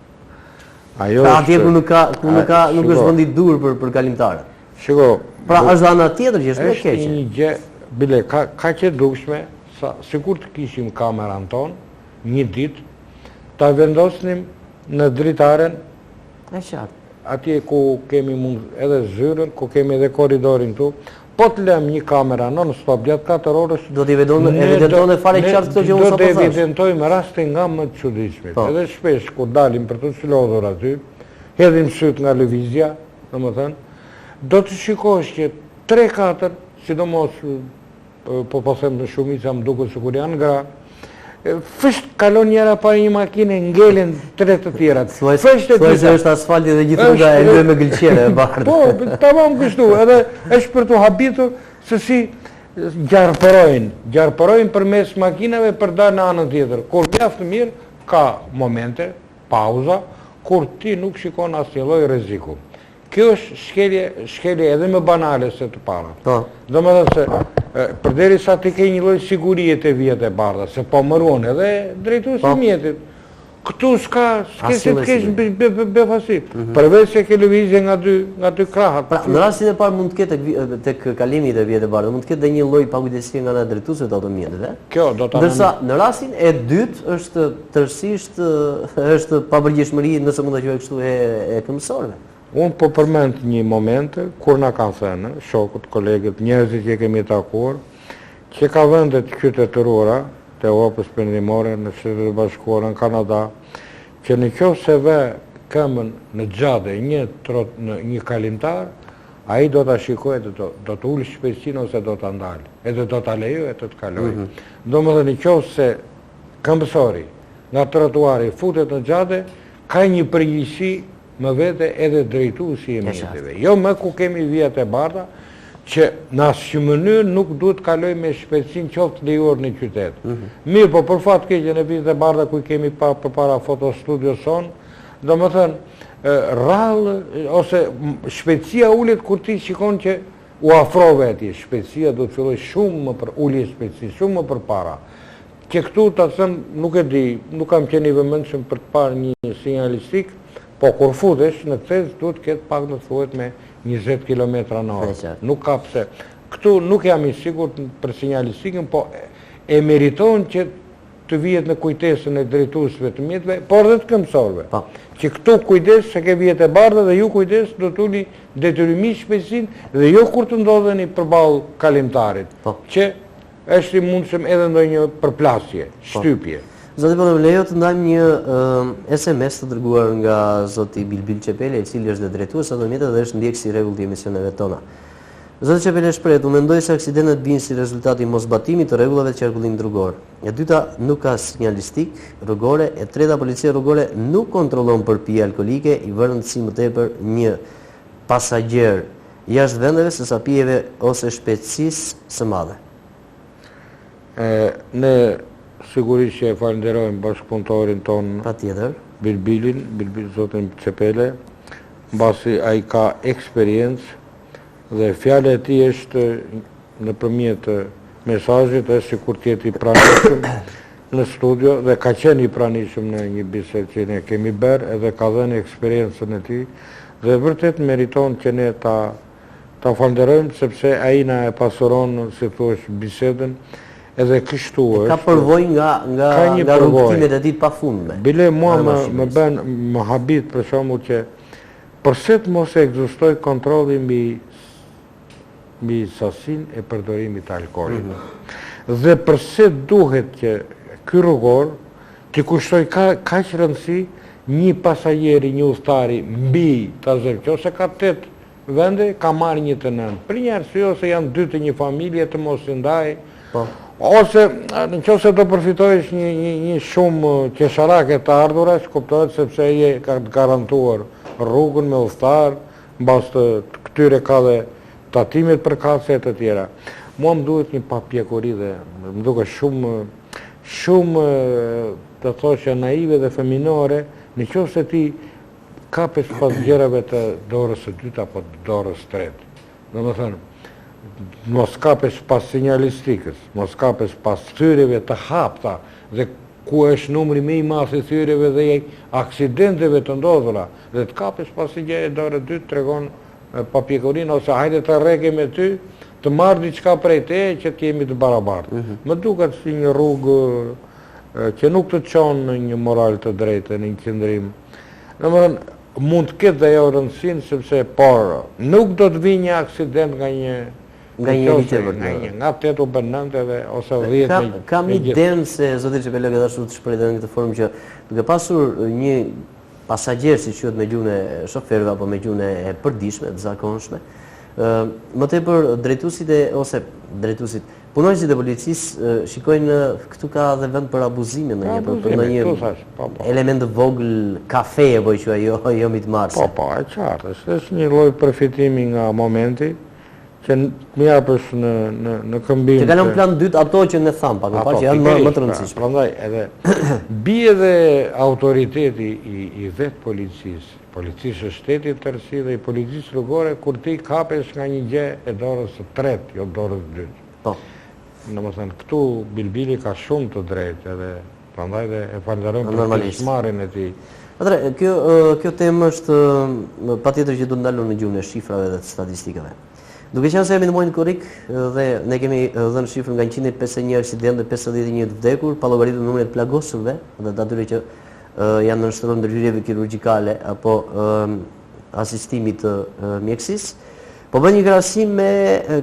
Ajo pra atje ku nuk ka ku nuk ka nuk është vendi i duhur për për kalimtarët. Shiko, pra është ana tjetër që është më e keqe. Është një gjë, bile ka kaq e dukshme sa sikur të kishim kamerën tonë një ditë ta vendosnim në dritaren E qartë. Atje ku kemi mund edhe zyrën, ku kemi edhe korridorin këtu, po të lëmë një kamera non stop gjatë 4 orësh, do të evidentonte fare qartë këto që unë sapo thashë. Do të evidentojmë raste nga më të çuditshmit. Po. Edhe shpesh kur dalim për t'u çlodhur aty, hedhim sytë nga lëvizja, domethënë, do të shikosh që 3-4, sidomos po po them në shumica më duket sikur janë gra, fësht kalon njëra para një makine, ngelen tre të tjerat. Fësht e dyta. është asfalti dhe gjithë rruga e lyer me gëlqere e bardhë. Po, tamam kështu, edhe është për t'u habitur se si gjarpërojnë, gjarpërojnë përmes makinave për dalë në anën tjetër. Kur mjaft mirë ka momente, pauza, kur ti nuk shikon asnjë lloj rreziku. Kjo është shkelje, shkelje edhe më banale se të parat. Po. Domethënë se, përderisa ti ke një lloj sigurie te vijat e bardha, se po më ruan edhe drejtuesi i po. mjetit, këtu s'ka, s'ke si të kesh befasi. Mhm. Përveç se ke lëvizje nga dy, nga dy krahët. Pra, në rastin e parë mund të ketë tek kalimi te vijat e bardha, mund të ketë dhe një lloj pakujdesie nga ana e drejtuesve të automjeteve. Kjo do ta Ndërsa në rastin e dytë është tërësisht është papërgjegjshmëri, nëse mund ta quaj kështu e e këmbësorëve. Unë po përmend një moment kur na kanë thënë shokët, kolegët, njerëzit që kemi takuar, që ka vende të qytetëruara të Europës Perëndimore, në Shtetet e Bashkuara, në Kanada, që në qoftë se vë këmbën në xhade një trot në një kalimtar, ai do ta shikojë dhe do, do të ulë shpejtësinë ose do ta ndalë, edhe do ta lejojë atë të kalojë. Mm -hmm. Domethënë në qoftë se këmbësori nga trotuari futet në xhade, ka një përgjegjësi më vete edhe drejtuesi i mjeteve. Jo më ku kemi vijat e bardha, që në asnjë mënyrë nuk duhet të kalojë me shpejtësinë qoftë lejuar në qytet. Mm -hmm. Mirë, po për fat keq në vijat e bardha ku i kemi pa përpara fotostudios sonë, domethënë, rrallë, ose shpejtësia ulet kur ti shikon që u afrove atje, shpejtësia duhet të fillojë shumë më për ulje shpejtësi, shumë më përpara. Që këtu ta them, nuk e di, nuk kam qenë i vëmendshëm për të parë një sinjalistikë, po kur futesh në kthesë duhet të ketë pak në thuhet me 20 kilometra në orë. Nuk ka pse. Këtu nuk jam i sigurt për sinjalistikën, po e meriton që të vihet në kujtesën e drejtuesve të mjeteve, por edhe të këmbësorëve. Po. Që këtu kujdes se ke vijat e bardha dhe ju kujdes do të ulni detyrimisht shpejtësinë dhe jo kur të ndodheni përballë kalimtarit. Po. Që është i mundshëm edhe ndonjë përplasje, po. shtypje. Zoti Pano, më lejo të ndajmë një SMS të dërguar nga zoti Bilbil Çepele, i cili është dhe drejtues automjetesh dhe është ndjekës i rregullt i emisioneve tona. Zoti Çepele shprehet, unë mendoj se aksidentet vijnë si rezultat i moszbatimit të rregullave të qarkullimit rrugor. E dyta, nuk ka sinjalistikë rrugore, e treta, policia rrugore nuk kontrollon për pije alkoolike, i vë rëndësi më tepër një pasagjer jashtë vendeve sesa pijeve ose shpejtësisë së madhe. E, ne sigurisht që e falënderojmë bashkëpunëtorin tonë Patjetër. Bilbilin, Bilbil zotin Çepele, mbasi ai ka eksperiencë Dhe fjala e tij është nëpërmjet mesazhit është sikur të jetë i pranishëm në studio dhe ka qenë i pranishëm në një bisedë që ne kemi bërë edhe ka dhënë eksperiencën e tij dhe vërtet meriton që ne ta ta falënderojmë sepse ai na e pasuron si thuash bisedën edhe kështu është. Ka përvojë nga nga nga rrugëtimet e tij të pafundme. Bile mua më më bën më habit për shembull që Përse të mos ekzistojë kontrolli mbi mbi sasinë e përdorimit të alkoolit? Mm -hmm. Dhe përse duhet që ky rrugor t'i kushtojë ka, kaq rëndësi një pasagjeri, një udhëtari mbi, ta zëmë, që ose ka 8 vende, ka marrë një të nëntë. Për një arsye ose janë dy të një familje të mos i ndajë, Po. Ose, në qoftë se do përfitojsh një, një, një shumë qesharake të ardhurash, kuptohet sepse ai e ka të garantuar rrugën me udhëtarë, në bazë të këtyre ka dhe tatimet përkatëse e të tjera. Mua më duhet një papjekuri dhe më duket shumë, shumë, të thosha, naive dhe fëminore, në qoftë se ti kapesh pas gjërave të dorës së dytë apo të dorës së tretë. Domethënë, mos kapesh pas sinjalistikës, mos kapesh pas thyerjeve të hapta dhe ku është numri më i madh i thyerjeve dhe i aksidenteve të ndodhura dhe të kapesh pas një gjëje dore dytë tregon papjekurinë ose hajde të rrekem me ty, të marr diçka prej teje që të jemi të barabartë. Mm -hmm. Më duket si një rrugë që nuk të çon në një moral të drejtë, në një qëndrim. Domethënë, Mund të ketë dhe ajo rëndësinë sepse por nuk do të vijë një aksident nga një nga një njeri tjetër. Nga një, nga 8 u bën 9 edhe ose 10 ka, me Kam idenë se zoti Çepele ka dashur të shprehet edhe në këtë formë që duke pasur një pasagjer siç quhet me gjuhën e shoferëve apo me gjuhën e përditshme, të zakonshme, ë më tepër drejtuesit e ose drejtuesit Punonjësit e policisë shikojnë këtu ka dhe vend për abuzime ndonjë për për ndonjë po, po. element të vogël kafeje po e quaj jo jo mitmarrëse. Po, po, e qartë, është është një lloj përfitimi nga momenti që më japësh në në në këmbim. Që kalon plan dytë ato që ne thamë pak më parë që janë më më të rëndësishme. Prandaj edhe bie edhe autoriteti i i vetë policisë, policisë së shtetit tërësi dhe i policisë rrugore kur ti kapesh nga një gjë e dorës së tretë, jo dorës së dytë. Po. Domethënë, këtu Bilbili ka shumë të drejtë edhe prandaj dhe e falënderojmë për pjesëmarrjen e tij. Atëherë, kjo kjo temë është patjetër që do të ndalur në gjuhën e shifrave dhe të statistikave. Duke qenë se jemi në muajin korrik dhe ne kemi dhënë shifrën nga 151 aksidente, 51 të vdekur, pa llogaritur numrin e të plagosurve dhe të atyre që janë nënshtruar ndërhyrjeve kirurgjikale apo asistimit të mjekësisë. Po bëj një krahasim me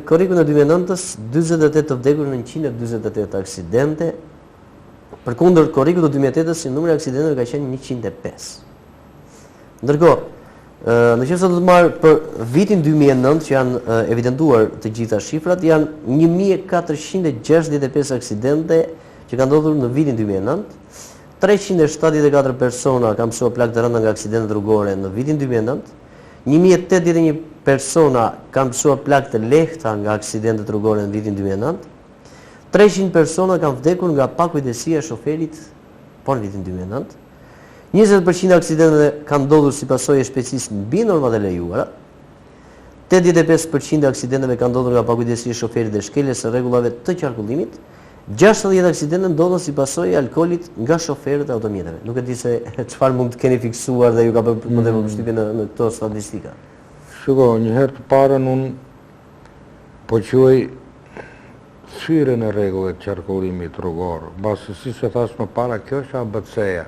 korrikun e 2009-ës, 48 të vdekur në 148 aksidente. Përkundër korrikut të 2008-ës, që numri i aksidenteve ka qenë 105. Ndërkohë, në qoftë se do të marr për vitin 2009 që janë evidentuar të gjitha shifrat, janë 1465 aksidente që kanë ndodhur në vitin 2009. 374 persona kanë pësuar plagë të rënda nga aksidentet rrugore në vitin 2009, 1081 persona kanë pësuar plagë të lehta nga aksidentet rrugore në vitin 2009, 300 persona kanë vdekur nga pakujdesia e shoferit po në vitin 2009, 20% e aksidenteve kanë ndodhur si pasojë e shpejtësisë mbi normat e lejuara, 85 për qind e aksidenteve kanë ndodhur nga pakujdesia e shoferit dhe shkeljes së rregullave të qarkullimit, 60 aksidente ndodhën si pasojë e alkoolit nga shoferët e automjeteve. Nuk e di se çfarë mund të keni fiksuar dhe ju ka bërë më tepër përshtypje në në këto statistika. Shiko, një herë të parën unë po quaj. thyerjen e rregullave të qarkullimit rrugor, mbasi siç e thashë më para, kjo është ABC-ja.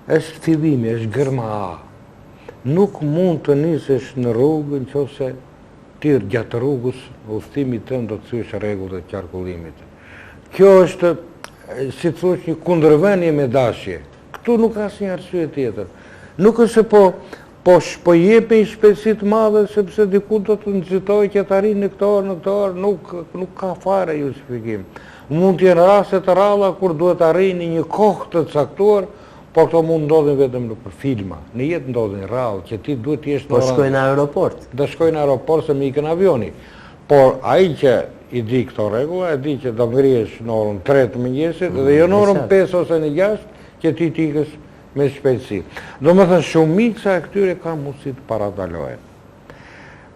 Është fillimi, është gërma A. Nuk mund të nisesh në rrugë në qoftë se ti gjatë rrugës, udhëtimit tënd do të thyesh rregullat e qarkullimit. Kjo është, si të thuash, një kundërvënie me dashje. Këtu nuk ka asnjë arsye tjetër. Nuk është se po po po jep me një shpejtësi të madhe sepse diku do të nxitoj që të arrij në këtë orë, në këtë orë, nuk nuk ka fare justifikim. Mund të jenë raste të rralla kur duhet të arrijë në një kohë të caktuar, por këto mund ndodhin vetëm nëpër filma. Në jetë ndodhin rrallë që ti duhet të jesh në Po shkoj në aeroport. Do shkoj në aeroport se më ikën avioni. Por ai që i di këto rregulla, e di që do ngrihesh në orën 3 të mëngjesit mm, dhe jo në orën 5 ose në 6 që ti të ikësh me shpejtësi. Domethënë shumica e këtyre ka mundësi të parandalohen.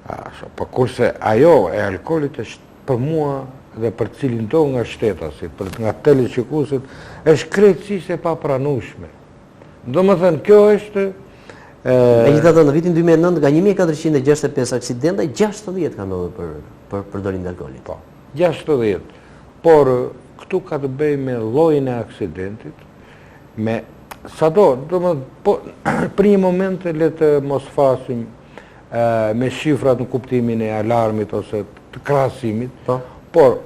Ashtu, po kurse ajo e alkoolit është për mua dhe për cilindo nga shtetasit, për nga teleshikuesit, është krejtësisht e papranueshme. Domethënë, kjo është... Megjithatë, në vitin 2009, nga 1465 aksidente, 60 kanë ndodhur për, për përdorim të alkoolit. Po, 60. Por, këtu ka të bëjë me llojin e aksidentit, me sado, domethënë, po, për një moment le të mos flasim me shifrat në kuptimin e alarmit ose të krahasimit, po. por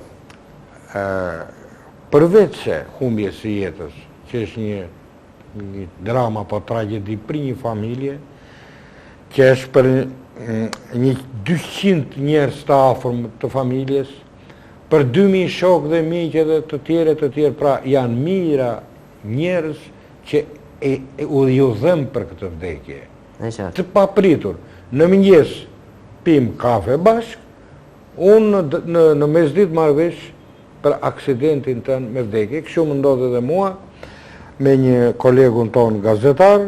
përveç se humbjes së jetës, që është një një drama apo tragjedi për një familje, që është për një 200 njerëz të afërm të familjes, për 2000 shokë dhe miq edhe të tjerë të tjerë, pra janë mijëra njerëz që e, e, u ju dhemb për këtë vdekje. Të papritur. Në mëngjes pim kafe bashkë, unë në, në, në mesditë marr vesh për aksidentin tënd me vdekje. Kështu më ndodhi edhe mua me një kolegun tonë gazetar,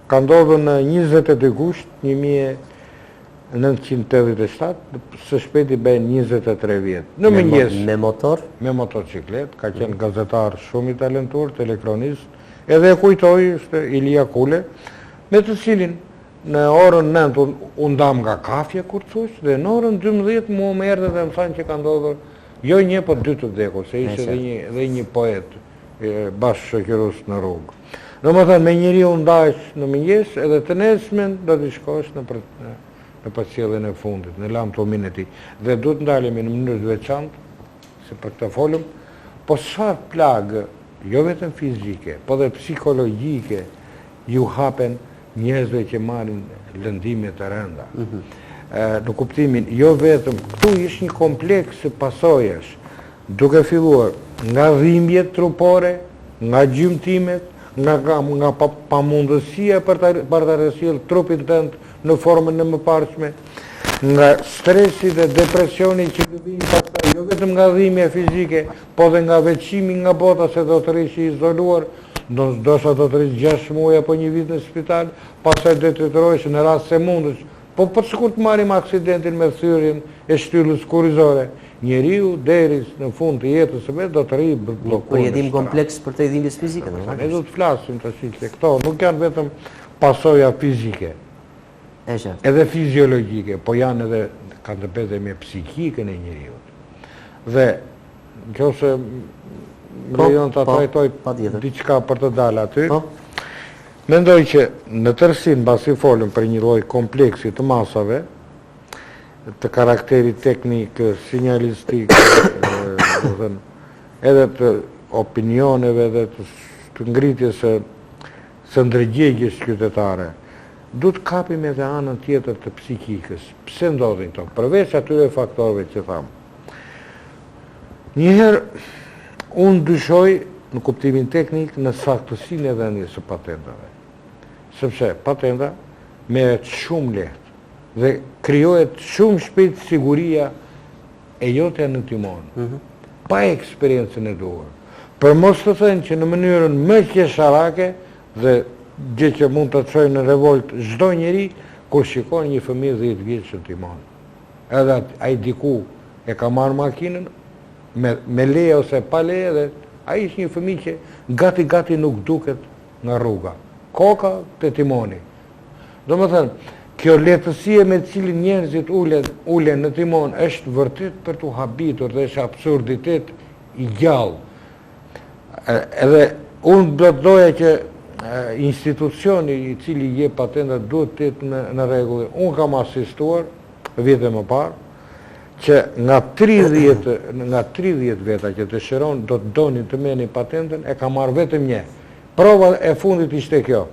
ka ndodhur në 22 gusht 1987, së shpejti bëhen 23 vjet. Në mëngjes me motor? Me motocikletë, ka qenë gazetar shumë i talentuar, telekronist, edhe e kujtoj, është Ilia Kule, me të cilin në orën 9 u ndam nga kafja, kur të thuash, dhe në orën 12 mua më erdhe dhe më thanë që ka ndodhur jo një, po dy të vdekur, se ishte dhe një, dhe një poet bashkëshoqërues në rrugë. Domethënë, me njeri u ndash në mëngjes edhe të nesërmen do t'i shkosh në, për, në përcjelljen e fundit, në lamtumirën e tij. Dhe duhet ndalemi në mënyrë të veçantë, se për këtë folëm, po sa plagë, jo vetëm fizike, po dhe psikologjike, ju hapen njerëzve që marrin lëndime të rënda. Mhm. Në kuptimin, jo vetëm, këtu është një kompleks pasojash, duke filluar nga dhimbjet trupore, nga gjymtimet, nga, nga, nga pa, pamundësia për ta, për ta risjellë trupin tënd në formën e mëparshme, nga stresi dhe depresioni që të vijnë pastaj jo vetëm nga dhimbja fizike, po dhe nga veçimi nga bota se do të rrish i izoluar, ndoshta do të rrish 6 muaj apo një vit në spital, pastaj do të detyrohesh në rast se mundesh. Po po sikur të marrim aksidentin me thyerjen e shtyllës kurrizore, njeriu deri në fund të jetës së vet do të rrijë bllokuar. Një përjetim kompleks përtej dhimbjes fizike, normalisht. Ne do të flasim tash se këto nuk janë vetëm pasoja fizike. E qartë. Edhe fiziologjike, po janë edhe kanë të bëjë dhe me psikikën e njeriut. Dhe në qoftë se më po, lejon ta po, trajtoj diçka për të dalë aty. Po. Mendoj që në tërësi mbasi folëm për një lloj kompleksi të masave, të karakterit teknik, sinjalistik, domethënë, edhe të opinioneve dhe të, të ngritjes së së ndërgjegjes qytetare, duhet të kapim edhe anën tjetër të psikikës. Pse ndodhin këto? Përveç atyre faktorëve që thamë. Njëherë, unë dyshoj në kuptimin teknik në saktësinë e dhënies së patentave. Sepse patenta merret shumë lehtë dhe krijohet shumë shpejt siguria e jotja në timon, mm -hmm. pa eksperiencën e duhur. Për mos të thënë që në mënyrën më qesharake dhe gjë që mund të çojë në revolt çdo njeri kur shikon një fëmijë 10 vjeç në timon. Edhe ai diku e ka marrë makinën me me leje ose pa leje dhe ai është një fëmijë që gati gati nuk duket nga rruga. Koka te timoni. Domethënë, Kjo lehtësie me të cilën njerëzit ulen, ulen në timon është vërtet për t'u habitur dhe është absurditet i gjallë. Edhe unë do të doja që institucioni i cili jep patentat duhet të jetë në, në rregull. Unë kam asistuar vite më parë që nga 30 nga 30 veta që dëshiron do të donin të merrnin patentën e ka marrë vetëm një. Prova e fundit ishte kjo.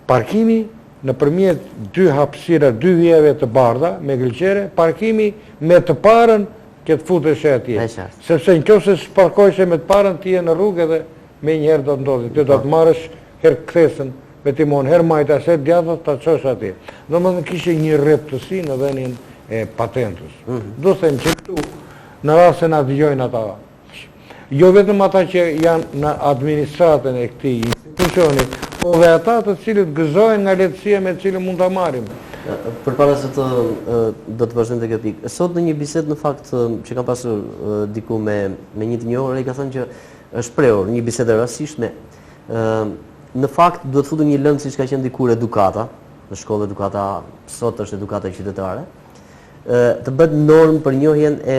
Parkimi nëpërmjet dy hapësira, dy vijave të bardha me gëlqere, parkimi me të parën që të futeshe atje. Sepse në qoftë se s'parkojshe me të parën, ti je në rrugë edhe menjëherë do të ndodhi. Ti do të marrësh herë kthesën me timon, herë majtas, herë djathtas, ta çosh atje. Domethënë kishte një rreptësi në dhënien e patentës. Mhm. Do them që këtu, në rast se na dëgjojnë ata Jo vetëm ata që janë në administratën e këtij institucioni, po dhe ata të cilët gëzohen nga lehtësia me të cilën mund ta marrim. Përpara se të do të vazhdojmë te kjo pikë. Sot në një bisedë në fakt që kam pasur diku me me një të njohur, ai ka thënë që është shprehur një bisedë e rastësishme. Ë në fakt duhet futur një lëndë siç ka qenë dikur edukata, në shkollë edukata sot është edukata qytetare. Të bëhet normë për njohjen e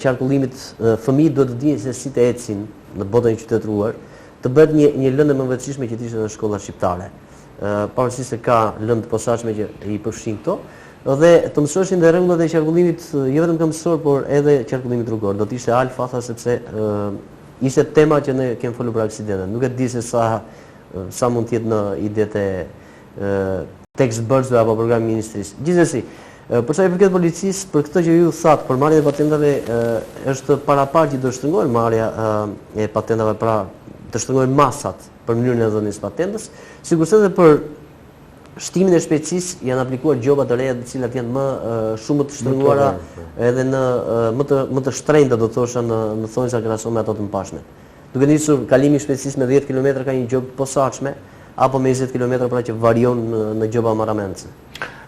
qarkullimit, fëmijët duhet të dinë se si të ecin në botën e qytetëruar, të bëhet një një lëndë e mëvetësishme që të ishte në shkollat shqiptare. Pavarësisht se ka lëndë të posaçme që i përfshin këto, dhe të mësoheshin dhe rregullat e qarkullimit jo vetëm këmbësor, por edhe qarkullimit rrugor. Do të ishte alfa tha sepse ishte tema që ne kemi folur për aksidentet. Nuk e di se sa sa mund të jetë në idetë e tekstbërësve apo programit të ministrisë. Gjithsesi, për sa i përket policisë, për këtë që ju thatë, për marrjen e patentave, është paraparë që do shtrëngohen marrja e patentave, pra të shtrëngohen masat për mënyrën e dhënies së patentës, sikurse edhe për shtimin e shpejtësisë janë aplikuar gjoba të reja të cilat janë më shumë më të shtrënguara edhe në më të më të shtrenjta do të thosha në në thonjza krahasuar me ato të mëparshme. Duke nisur kalimi i shpejtësisë me 10 kilometra ka një gjobë të posaçme apo me 20 kilometra pra që varion në, në gjoba marramendëse.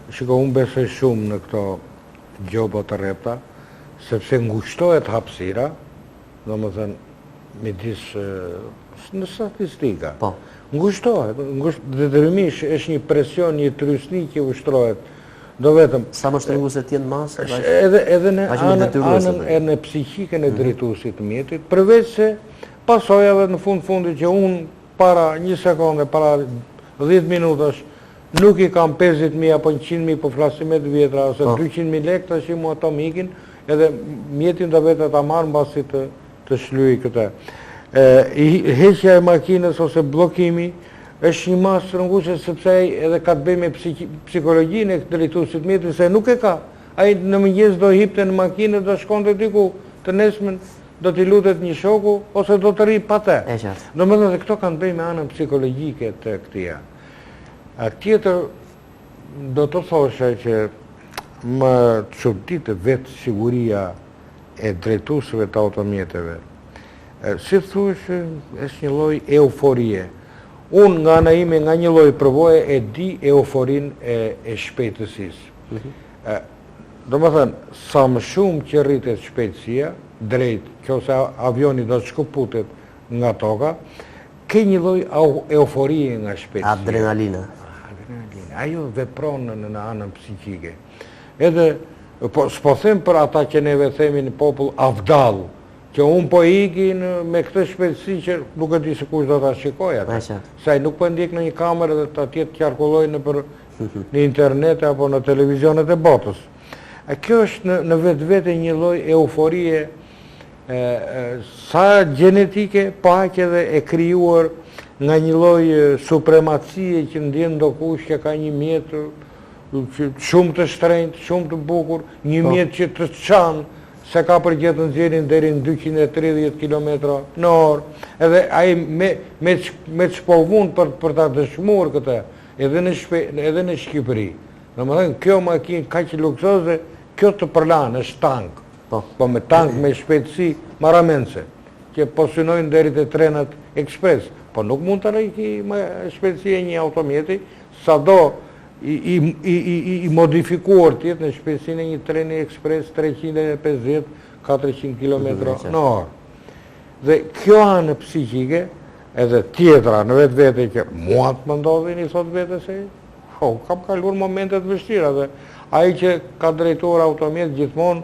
Shiko, unë besoj shumë në këto gjoba të rrepta, sepse ngushtohet hapësira, domethënë midis në statistika. Po. Ngushtohet, ngusht, detyrimisht është një presion, një trysni që ushtrohet Do vetëm. Sa më shtrënguese të jenë masat, aq edhe edhe në anën anën e në psiqikën e mhm. drejtuesit të mjetit, përveç se pasojave në fund fundit që unë para një sekonde, para 10 minutash, nuk i kam 50.000 apo 100.000 po flasim me të vjetra, ose 200.000 po. lekë, tash mua ato më ikin, edhe mjetin do vete ta marr mbasi të të shlyej këtë. Heqja e makinës ose bllokimi është një masë shtrënguese sepse ai edhe ka të bëjë me psikologjinë e drejtuesit të mjetit se nuk e ka. Ai në mëngjes do hipte në makinë do shkonte diku, të nesërmen do t'i lutet një shoku ose do të rrijë pa të. E qartë. Domethënë se këto kanë të bëjnë me anën psikologjike të këtija. A tjetër do të thosha që më çudit vetë siguria e drejtuesve të automjeteve. Si thuash, është një lloj euforie. Unë nga ana ime, nga një lloj përvoje, e di euforinë e, e shpejtësisë. Mm -hmm. Domethënë, sa më shumë që rritet shpejtësia, drejt, qoftë se avioni do të shkëputet nga toka, ke një lloj euforie nga shpejtësia. Adrenalina. Adrenalina. Ajo vepron në, në anën psikike. Edhe, po, s'po them për ata që neve themi në popull avdall, që unë po iki në, me këtë shpejtësi që nuk e di se kush do ta shikojë atë. Se ai nuk po e ndjek në një kamerë dhe të atje të qarkullojë nëpër në internet apo në televizionet e botës. E kjo është në, në vetvete një lloj euforie e, e, sa gjenetike, po aq edhe e krijuar nga një lloj supremacie që ndjen ndokush që ka një mjet shumë të shtrenjtë, shumë të bukur, një po. mjet që të çan, se ka për gjë të nxjerrin deri në 230 km në orë, edhe ai me, me, me ç'po vun për, për ta dëshmuar këtë, edhe në, shpe, edhe në Shqipëri. Domethënë, kjo makinë kaq luksoze, kjo të përlan, është tank. Po. po me tank me shpejtësi marramendëse, që po synojnë deri te trenat ekspres. Po nuk mund të arrijë shpejtësia e një automjeti, sado i, i, i, i, i modifikuar të jetë në shpejtësinë e një treni ekspres 350-400 km në orë. Dhe kjo anë psikike, edhe tjetra në vetvete që mua të më ndodhin, i thot vetes se. Po, kam kaluar momente të vështira dhe ai që ka drejtuar automjet gjithmonë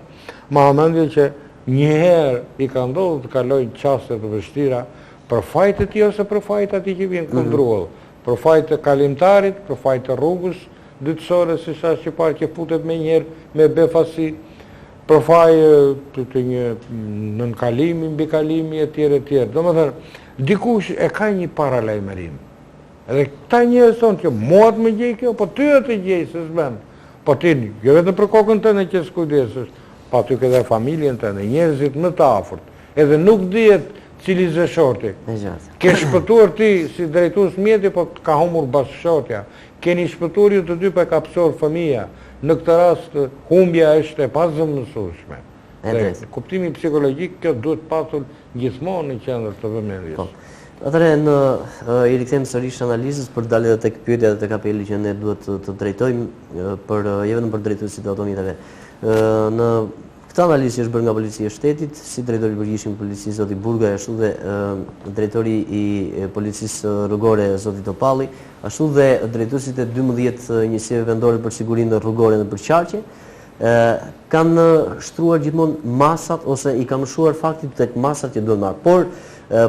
ma mendje që një herë i ka ndodhur të kalojnë çaste të vështira për faj të tij ose për faj të atij që vjen mhm. kundruall, për faj të kalimtarit, për faj të rrugës dytësore, si thashë që parë që futet menjëherë me befasi, për faj të, të një nënkalimi, mbikalimi e tjerë e tjerë. Domethënë, dikush e ka një paralajmërim. Edhe këta njerëz thonë që mua të më gjejë kjo, po ty e të gjejë se s'bën. Po ti, jo vetëm për kokën tënde që s'kujdesesh, po aty ke dhe familjen tënde, njerëzit më të afërt. Edhe nuk dihet cili zë shorti. Ke shpëtuar ti si drejtues mjeti, po të ka humbur bashkëshortja. Keni shpëtuar ju të dy, po e ka pësuar fëmija. Në këtë rast humbja është e pazëvendësueshme. Dhe kuptimi psikologjik kjo duhet pasur gjithmonë në qendër të vëmendjes. Po. Atëherë ne i rikthehemi sërish analizës për të dalë edhe tek pyetja dhe tek apeli që ne duhet të, të drejtojmë për jo vetëm për drejtuesit e automjeteve. Në këtë analizë që është bërë nga Policia e Shtetit, si drejtori i përgjithshëm i policisë zoti Burgaj, ashtu dhe drejtori i Policisë Rrugore zoti Topalli, ashtu dhe drejtuesit e 12 njësive vendore për sigurinë rrugore nëpër qarqe, kanë shtruar gjithmonë masat ose i kanë mëshuar faktit tek masat që duhen marrë. Por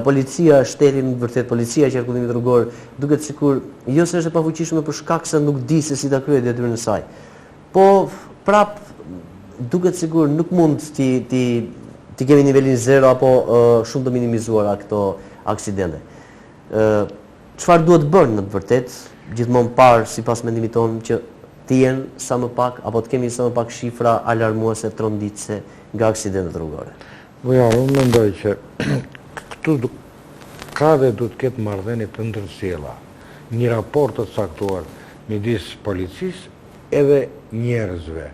policia e shtetit, në të vërtetë policia e qarkullimit rrugor duket sikur jo se është e pafuqishme për shkak se nuk di se si ta kryejë detyrën e saj. Po prap duket sikur nuk mund t'i t'i t'i kemi nivelin zero apo shumë të minimizuara këto aksidente. Ë Çfarë duhet bërë në të vërtetë, gjithmonë parë sipas mendimit tonë që të jenë sa më pak apo të kemi sa më pak shifra alarmuese tronditëse nga aksidentet rrugore? Bujar, unë mendoj që këtu ka dhe duhet të ketë marrëdhënie të ndërsjella, një raport të caktuar midis policisë edhe njerëzve.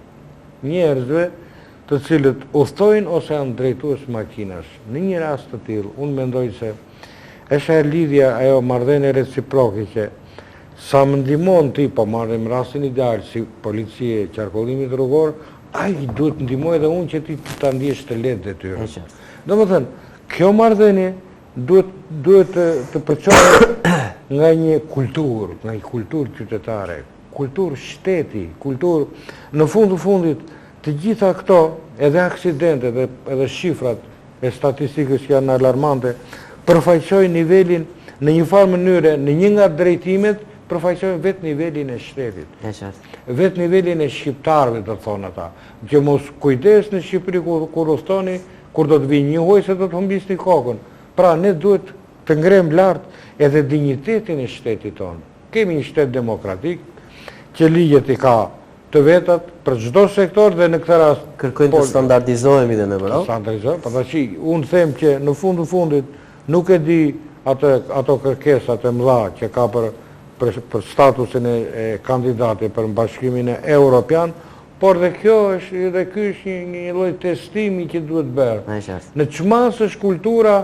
Njerëzve të cilët udhëtojnë ose janë drejtues makinash. Në një rast të tillë, unë mendoj se është ajo lidhja, ajo marrëdhënie reciproke që sa më ndihmon ti, po marrim rastin ideal si polici e qarkullimit rrugor, aq duhet të ndihmoj edhe unë që ti ta ndjesh të lehtë detyrën. Domethënë, kjo marrëdhënie duhet duhet të, të përçohet nga një kulturë, nga një kulturë qytetare, kulturë shteti, kulturë në fund të fundit të gjitha këto, edhe aksidentet edhe, edhe shifrat e statistikës që janë alarmante, përfaqësojnë nivelin në një farë mënyre, në një nga drejtimet, përfaqësojnë vetë nivelin e shtetit. E qartë. Vetë nivelin e shqiptarëve, do të thonë ata. Që mos kujdes në Shqipëri kur, kur udhëtoni, kur do të vijë një huaj se do të humbisni kokën. Pra ne duhet të ngremë lart edhe dinjitetin e shtetit tonë. Kemi një shtet demokratik që ligjet i ka të vetat për çdo sektor dhe në këtë rast kërkojmë të standardizohemi dhe në Evropë. Standardizohemi, po tash unë them që në fund të fundit nuk e di atë ato kërkesat e mëdha që ka për për, për statusin e, e kandidatit për Bashkimin Europian, por dhe kjo është dhe ky është një një lloj testimi që duhet bërë. Në ç'masë është kultura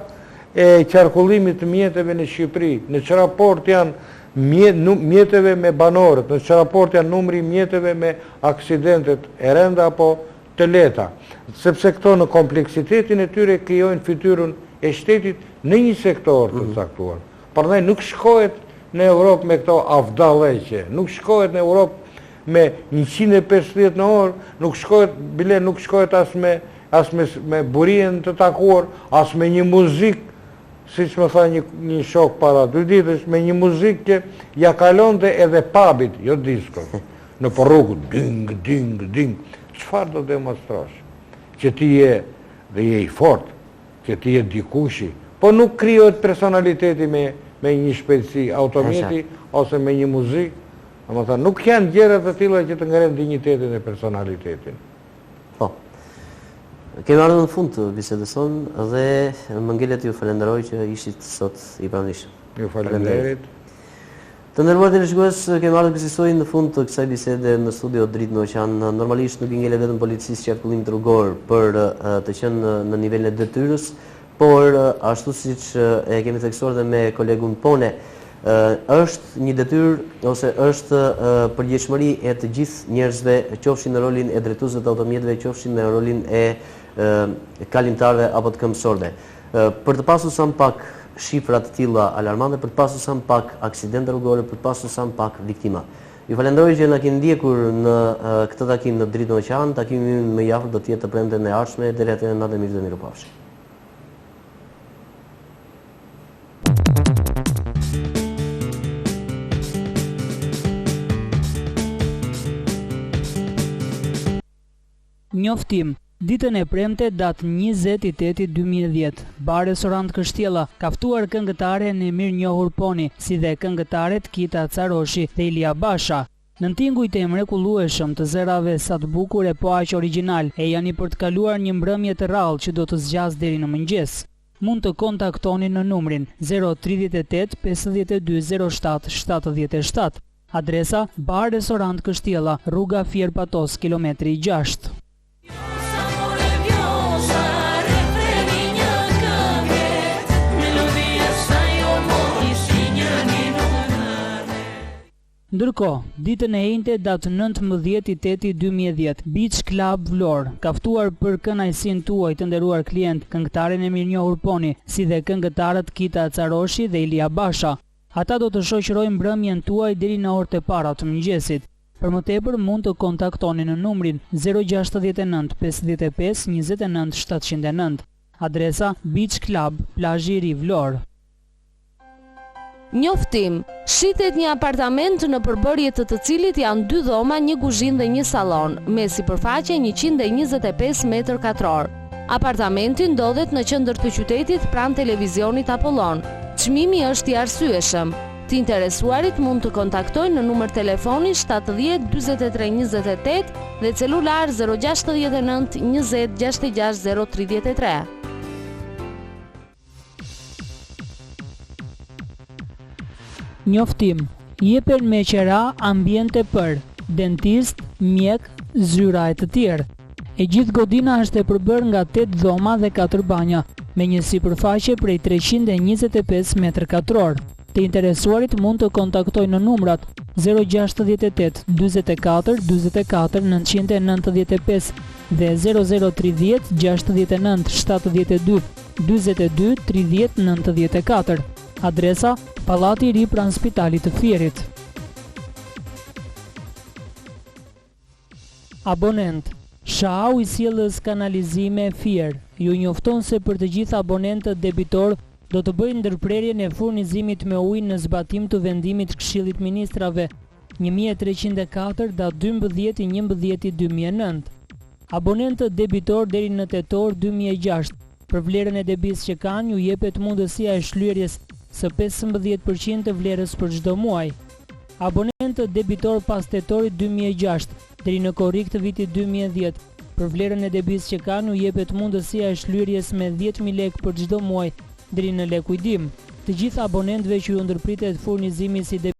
e qarkullimit të mjeteve në Shqipëri, në ç'raport janë mjeteve me banorët, në ç'raport janë numri i mjeteve me aksidentet e rënda apo të lehta, sepse këto në kompleksitetin e tyre krijojnë fytyrën e shtetit në një sektor të mhm. caktuar. Prandaj nuk shkohet në Europë me këto avdalleqe, nuk shkohet në Europë me 150 në orë, nuk shkohet, bile nuk shkohet as me as me, me burien të takuar, as me një muzikë siç më tha një, një shok para dy ditësh, me një muzikë që ja kalonte edhe pabit, jo diskos, nëpër rrugë, ding, ding, ding. Çfarë do demonstrosh? Që ti je dhe je i fort, që ti je dikushi, po nuk krijohet personaliteti me, me një shpejtësi automjeti ose me një muzikë, domethënë, nuk janë gjëra të tilla që të ngrenë dinjitetin e personalitetin. Po. Kemi ardhur në fund të bisedës sonë dhe më ngelet ju falenderoj që ishit sot i pranishëm. Ju faleminderit. Të nderuar teleshikues, kemi ardhur kësisoj në fund të kësaj bisede në studio Dritë në Oqean. Normalisht nuk i ngelet vetëm policisë qarkullimit rrugor për të qenë në nivelin e detyrës, Por, ashtu siç e kemi theksuar dhe me kolegun Pone, është një detyrë ose është përgjegjshmëri e të gjithë njerëzve, qofshin në rolin e drejtuesve të automjeteve, qofshin në rolin e kalimtarëve apo të këmbësorëve. Për të pasur sa më pak shifra të tilla alarmante, për të pasur sa më pak aksidente rrugore, për të pasur sa më pak viktima. Ju falenderoj që na keni ndjekur në këtë takim në Dritë në Oqean. Takimi ynë më i afërt do të jetë të premten e ardhshme. Deri atëherë natën e mirë dhe mirupafshim. Njoftim, Ditën e premte, datë 20 i teti 2010, Bar Restorant Kështjella ka ftuar këngëtaren e mirënjohur Poni, si dhe këngëtaret Kita Caroshi dhe Ilia Basha. Nën tingujt e mrekullueshëm të zërave sa të bukur e po aq origjinal, ejani për të kaluar një mbrëmje të rrallë që do të zgjasë deri në mëngjes. Mund të kontaktoni në numrin 038 52 07 77. Adresa, Bar Restorant Kështjella, rruga Fier Patos, kilometri 6. Ndërkohë, ditën e enjte datë 19 i teti 2010, Beach Club Vlorë ka ftuar për kënaqësinë tuaj të nderuar klient, këngëtaren e mirënjohur Poni, si dhe këngëtarët Kita Caroshi dhe Ilia Basha. Ata do të shoqërojnë mbrëmjen tuaj deri në orët e para të mëngjesit. Për më tepër mund të kontaktoni në numrin 069 55 29 709. Adresa Beach Club, Plazhi i Ri Vlorë. Njoftim, Shitet një apartament në përbërje të të cilit janë dy dhoma, një kuzhinë dhe një sallon, me sipërfaqe 125 metër katror. Apartamenti ndodhet në qendër të qytetit pranë televizionit Apollon. Çmimi është i arsyeshëm. Të interesuarit mund të kontaktojnë në numër telefoni 70 43 28 dhe celular 069 20 66 033. Njoftim, Jepen me qera ambiente për dentist, mjek, zyra e të tjerë. E gjithë godina është e përbërë nga 8 dhoma dhe 4 banja, me një sipërfaqe prej 325 metër katror. Të interesuarit mund të kontaktojnë në numrat 068 44 44 995 dhe 0030 69 72 42 30 94. Adresa: Pallati i Ri pranë Spitalit të Fierit. Abonent SHA Ujësjellës Kanalizime Fier ju njofton se për të gjithë abonentët debitor do të bëjë ndërprerjen e furnizimit me ujë në zbatim të vendimit Këshillit Ministrave 1304 datë 12 i 11 2009. Abonentët debitor deri në tetor 2006 për vlerën e debisë që kanë ju jepet mundësia e shlyerjes së 15% të vlerës për çdo muaj. Abonentët debitor pas tetorit 2006 deri në korrik të vitit 2010 për vlerën e debisë që kanë ju jepet mundësia e shlyerjes me 10.000 lekë për çdo muaj deri në likuidim. Të gjithë abonentëve që ju ndërpritet furnizimi si debitor.